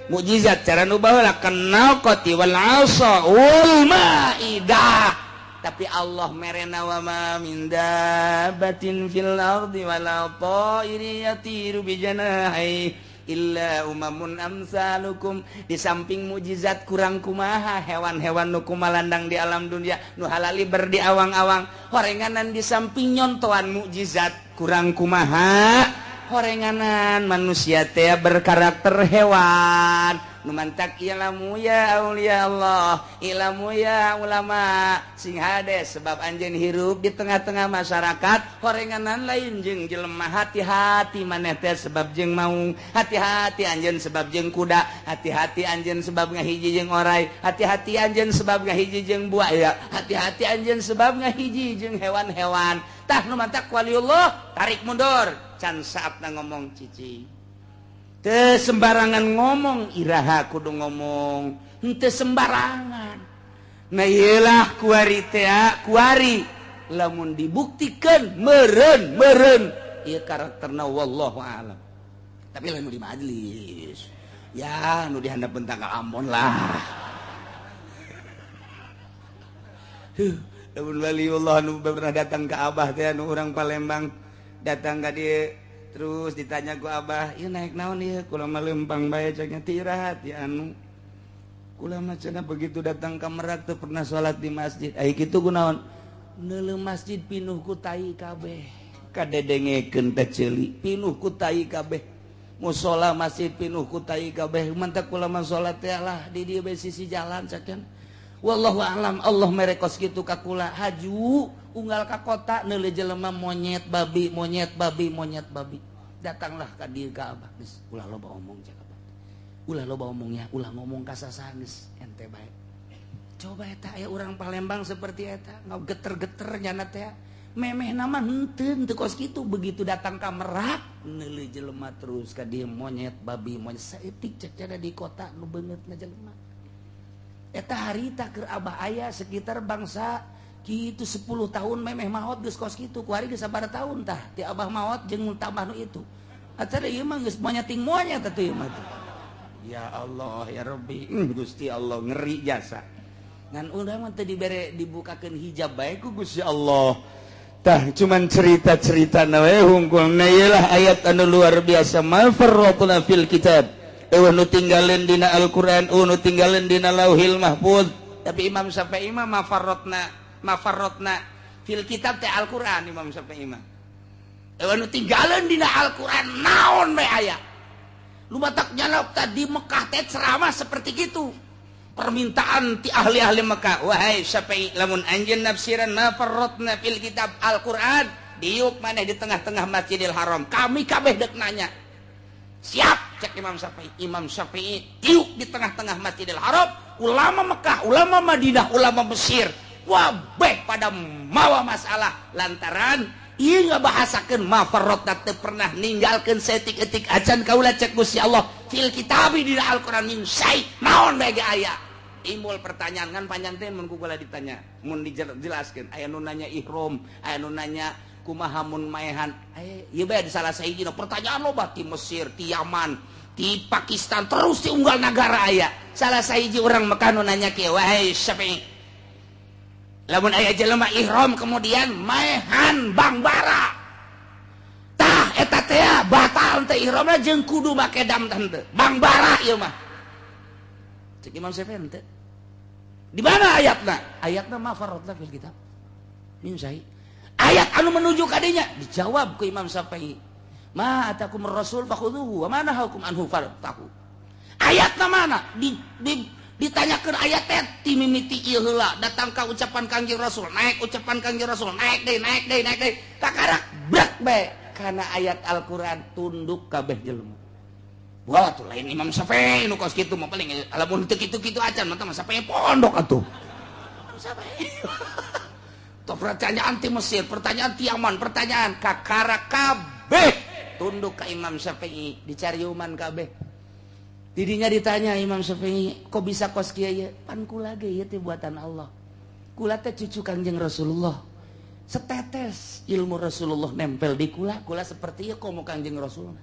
A: mukjizat cara nu baheula kenal qati wal asa wal maidah. Tapi Allah merena wa ma min dabbatin fil ardi wala ta'irin yatiru bi janahi illa umamun amsalukum. Di samping mukjizat kurang kumaha hewan-hewan nu kumalandang di alam dunia nu halali berdi awang-awang horenganan, di samping nyontoan mukjizat kurang kumaha horenganan manusia teh berkarakter hewan. Nu mantak ilamu ya aulia Allah, ilamu ya ulama, sing hade sebab anjeun hirup di tengah-tengah masyarakat horenganan lain jeung jelema. Hati-hati maneh teh sebab jeung maung, hati-hati anjeun sebab jeung kuda, hati-hati anjeun sebab ngahiji jeung orai, hati-hati anjeun sebab ngahiji jeung buaya, hati-hati anjeun sebab ngahiji jeung hewan-hewan. Tah nu mantak waliullah tarik mundur can saatna ngomong cicing. Teu sembarangan ngomong, iraha kudu ngomong henteu sembarangan. Nah ieulah kuari teh, kuari lamun dibuktikan meureun meureun ieu karakterna wallahu alam. Tapi lamun di majelis ya nu dihandapeun tanggal Ambon lah. Huh, lamun waliullah nu pernah datang ka Abah teh nu urang Palembang datang ka dieu terus ditanya ku Abah, ieu naik naon ieu? Kula mah leumpang bae cek nya tirahat ya anu. Kula mah cenah begitu datang ka Merak teu pernah salat di masjid. Ai kitu kunaon? Neuleuh masjid pinuh ku tai kabeh. Kadedengekeun teh ceuli, pinuh ku tai kabeh. Musala masjid pinuh ku tai kabeh. Mantak kula mah salat teh lah di dieu bae sisi jalan cek nya. Wallahu alam, Allah mere kos kitu ka kula. Haju unggal ka kota neuleuh jelema monyet babi, monyet babi, monyet babi. Datanglah ka dieu ka Abah geus ulah loba omong cek Abah. Ulah loba omongnya, ulah ngomong ka sasaha geus ente bae. Coba eta aya urang Palembang seperti eta, ngageter-geter nyana teh. Memehna mah henteu henteu kos kitu, begitu datang ka Merak neuleuh jelema terus ka dieu monyet babi, monyet saeutik cek cenah di kota nu beungeutna jelema. Eta harita keur Abah aya sekitar bangsa kitu 10 tahun memeh maot geus kos kitu, kuari geus sabaraha tahun tah ti Abah maot jeung tambah nu itu. Acara ieu mah geus monyeting monyet atuh ieu mah. Ya Allah ya Rabbi, Gusti Allah ngeri jasa. Ngan urang mah teu dibere dibukakeun hijab bae ku Gusti Allah. Tah cuman cerita-cerita na we hungkul. Nah ieu ayat anu luar biasa, ma farratna fil kitab. Eueuh nu tinggalin dina Al-Qur'an, eueuh nu tinggalin dina Lauhil Mahfuz. Tapi Imam Syafi'i mah mafarrotna fil kitab teh Al-Qur'an. Imam Syafi'i mah eueuh nu tinggalin dina Al-Qur'an naon bae aya. Lu batak nyalok tadi Mekah teh ceramah seperti gitu. Permintaan ti ahli-ahli Mekah, wahai Syafi'i lamun anjeun nafsiran mafarrotna fil kitab Al-Qur'an, diuk maneh di tengah-tengah Masjidil Haram. Kami kabeh deuk nanya. Siap cek Imam Syafi'i. Imam Syafi'i diuk di tengah-tengah Masjidil Haram, ulama Mekah, ulama Madinah, ulama Mesir wabeh pada mawa masalah lantaran ieu ngabahasakeun mafarrotna teu pernah ninggalkeun saeutik-eutik acan kaula cek Gusti Allah fil kitabi dina Al-Qur'an min syai naon bae ge aya. Timbul pertanyaan kan panjang teh mun ku kula ditanya, mun dijelaskeun aya nu nanya ihram, aya nu nanya kumaha mun maehan, ieu bae di salah sahiji pertanyaan loba ti Mesir, ti Yaman, ti Pakistan, terus ti unggal nagara aya. Salah sahiji urang Mekah nu nanya kieu, wahai Syafi'i, lamun aya jelema ihram kemudian maehan bangbara, tah eta teh batal teh ihramna jeung kudu make dam teh bangbara ieu mah. Cek Imam Syafi'i teh di mana ayatna? Ayatna ma farratna fil kitab min syai. Ayat anu menuju kadinya dijawab ku Imam Syafi'i, ma atakum rasul fakhudhuhu wa ma nahakum anhu fantahu. Ayatna mana? Ditanyakeun ayat teh ti mimiti ieu heula datang ka ucapan Kangjeng Rasul, naik ucapan Kangjeng Rasul, naik deui, naik deui, naik deui, kakarak brek bae kana ayat Al-Qur'an tunduk kabeh jelema. Wah tuh lain Imam Syafi'i nu kos kitu mah paling lamun teu kitu-kitu acan mah Syafi'i pondok atuh. Syafi'i. Toh pertanyaan ti Mesir, pertanyaan ti Yaman, pertanyaan kakara kabeh tunduk ke Imam Syafi'i, dicariuman kabeh. Didinya ditanya Imam Syafi'i, kok bisa kos kieu? Pan kula ge ieu teh buatan Allah. Kula teh cucu Kangjeng Rasulullah. Setetes ilmu Rasulullah nempel di kula, kula seperti ieu komo Kangjeng Rasulullah.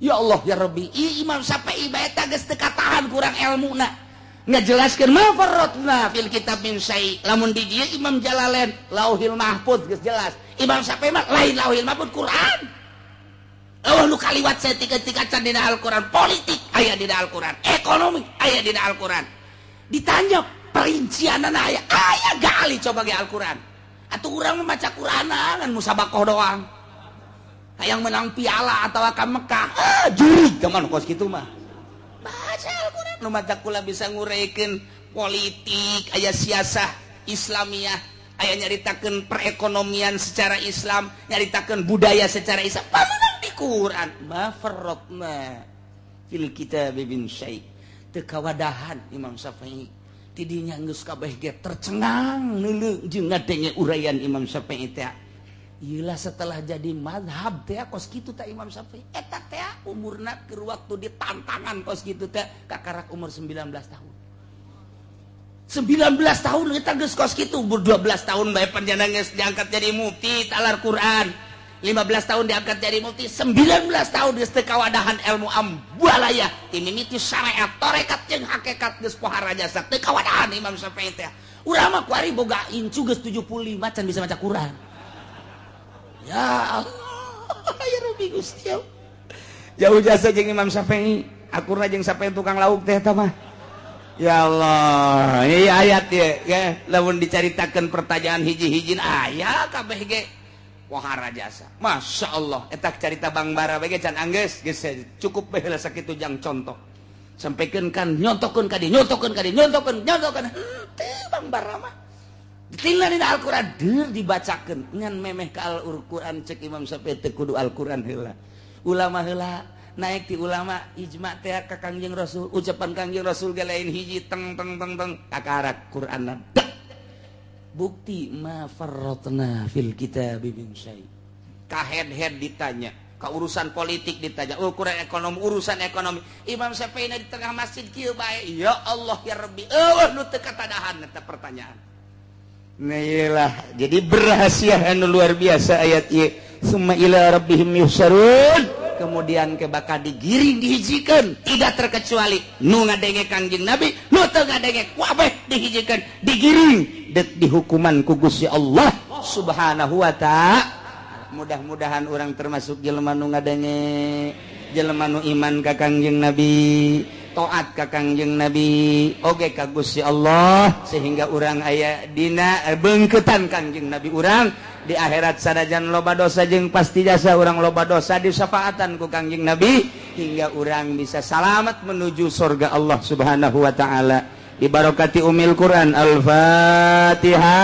A: Ya Allah ya Rabbi, Imam Syafi'i bae teh geus teu katahan kurang ilmuna. Ngajelaskeun ma farratna fil kitab min syai. Lamun di dieu Imam Jalalain Lauhil Mahfuz geus jelas. Imam Syafi'i mah lain Lauhil Mahfuz, Quran. Eueuh nu kaliwat saeutik-eutik acan dina Al-Quran, politik aya dina Al-Quran, ekonomi aya dina Al-Quran. Ditanya perincianana aya, aya gali coba ge Al-Quran. Atuh urang mah maca Quran ngan musabakoh doang. Hayang menang piala atau ka Mekah, jurig zaman kos kitu mah. Baca Al-Quran nu maca kula bisa ngureikeun politik, aya siasah Islamiyah, aya nyaritakeun perekonomian secara Islam, nyaritakeun budaya secara Islam. Pamenang di Quran, ma farratna fil kitab min syai. Teu kawadahan Imam Syafi'i. Tidinya geus kabeh ge tercengang neuleuh jeung ngadenge uraian Imam Syafi'i teh. Iyalah setelah jadi madhab teh kos kitu teh Imam Syafi'i. Eta teh umurna keur waktu ditantangan kos kitu teh kakarak umur 19 tahun. 19 tahun kita geus kos kitu, umur 12 tahun bae panjenengan geus diangkat jadi mufti talar Quran. 15 tahun diangkat jadi mufti, 19 tahun geus teu kawadahan ilmu ambualaya, ti mimiti syariat, tarekat jeung hakikat geus pohara jasa teu kawadahan Imam Syafi'i teh. Urang mah kuari boga incu geus 75 can bisa maca Quran. Ya Allah, ya Rabbi Gusti. Jauh jasa jeung Imam Syafi'i, akurna jeung Syafi'i tukang lauk teh eta mah. Ya Allah, ini ayat ya, ya lamun dicaritakeun pertanyaan hiji-hijin aya kabeh ge wahara jasa. Masya Allah, eta carita Bang Bara bae can anggeus, geus cukup bae heula sakitu jang contoh. Sampaikan kan nyontokeun ka dieu, nyontokeun ka dieu, nyontokeun, nyontokeun. Henteu Bang Bara mah. Ditinggal dina Al-Qur'an deur dibacakeun ngan memeh ka Al-Qur'an cek Imam Syafi'i teu kudu Al-Qur'an heula. Ulama heula naik di ulama ijma teh ka Kangjeng Rasul, ucapan Kangjeng Rasul ge lain hiji teng teng teng teng kakarak Qur'anna. Bukti ma farratna fil kitab min syai. Ka head-head ditanya, ka urusan politik ditanya, ukuran ekonomi, urusan ekonomi. Imam Syafi'i di tengah masjid kieu bae, ya Allah ya Rabbi, eueuh nu teu katadahan eta pertanyaan. Nah iyalah, jadi berhasil anu luar biasa ayat ieu. Summa ila rabbihim yuhsyarun. Kemudian ke bakal digiring dihijikeun, tidak terkecuali nu ngadenge Kangjeng Nabi, nu teu ngadenge kabeh dihijikeun, digiring dek dihukuman ku Gusti Allah Subhanahu wa ta'ala. Mudah-mudahan orang termasuk jelema nu ngadenge, jelema nu iman ka Kangjeng Nabi, taat ka Kangjeng Nabi, oge ka Gusti Allah, sehingga urang aya dina beungkeutan Kangjeng Nabi urang di akhirat sanajan loba dosa jeung pasti jasa urang loba dosa disyafaatan ku Kangjeng Nabi hingga urang bisa salamat menuju surga Allah Subhanahu wa taala. Dibarokati umil Quran. Al-Fatihah.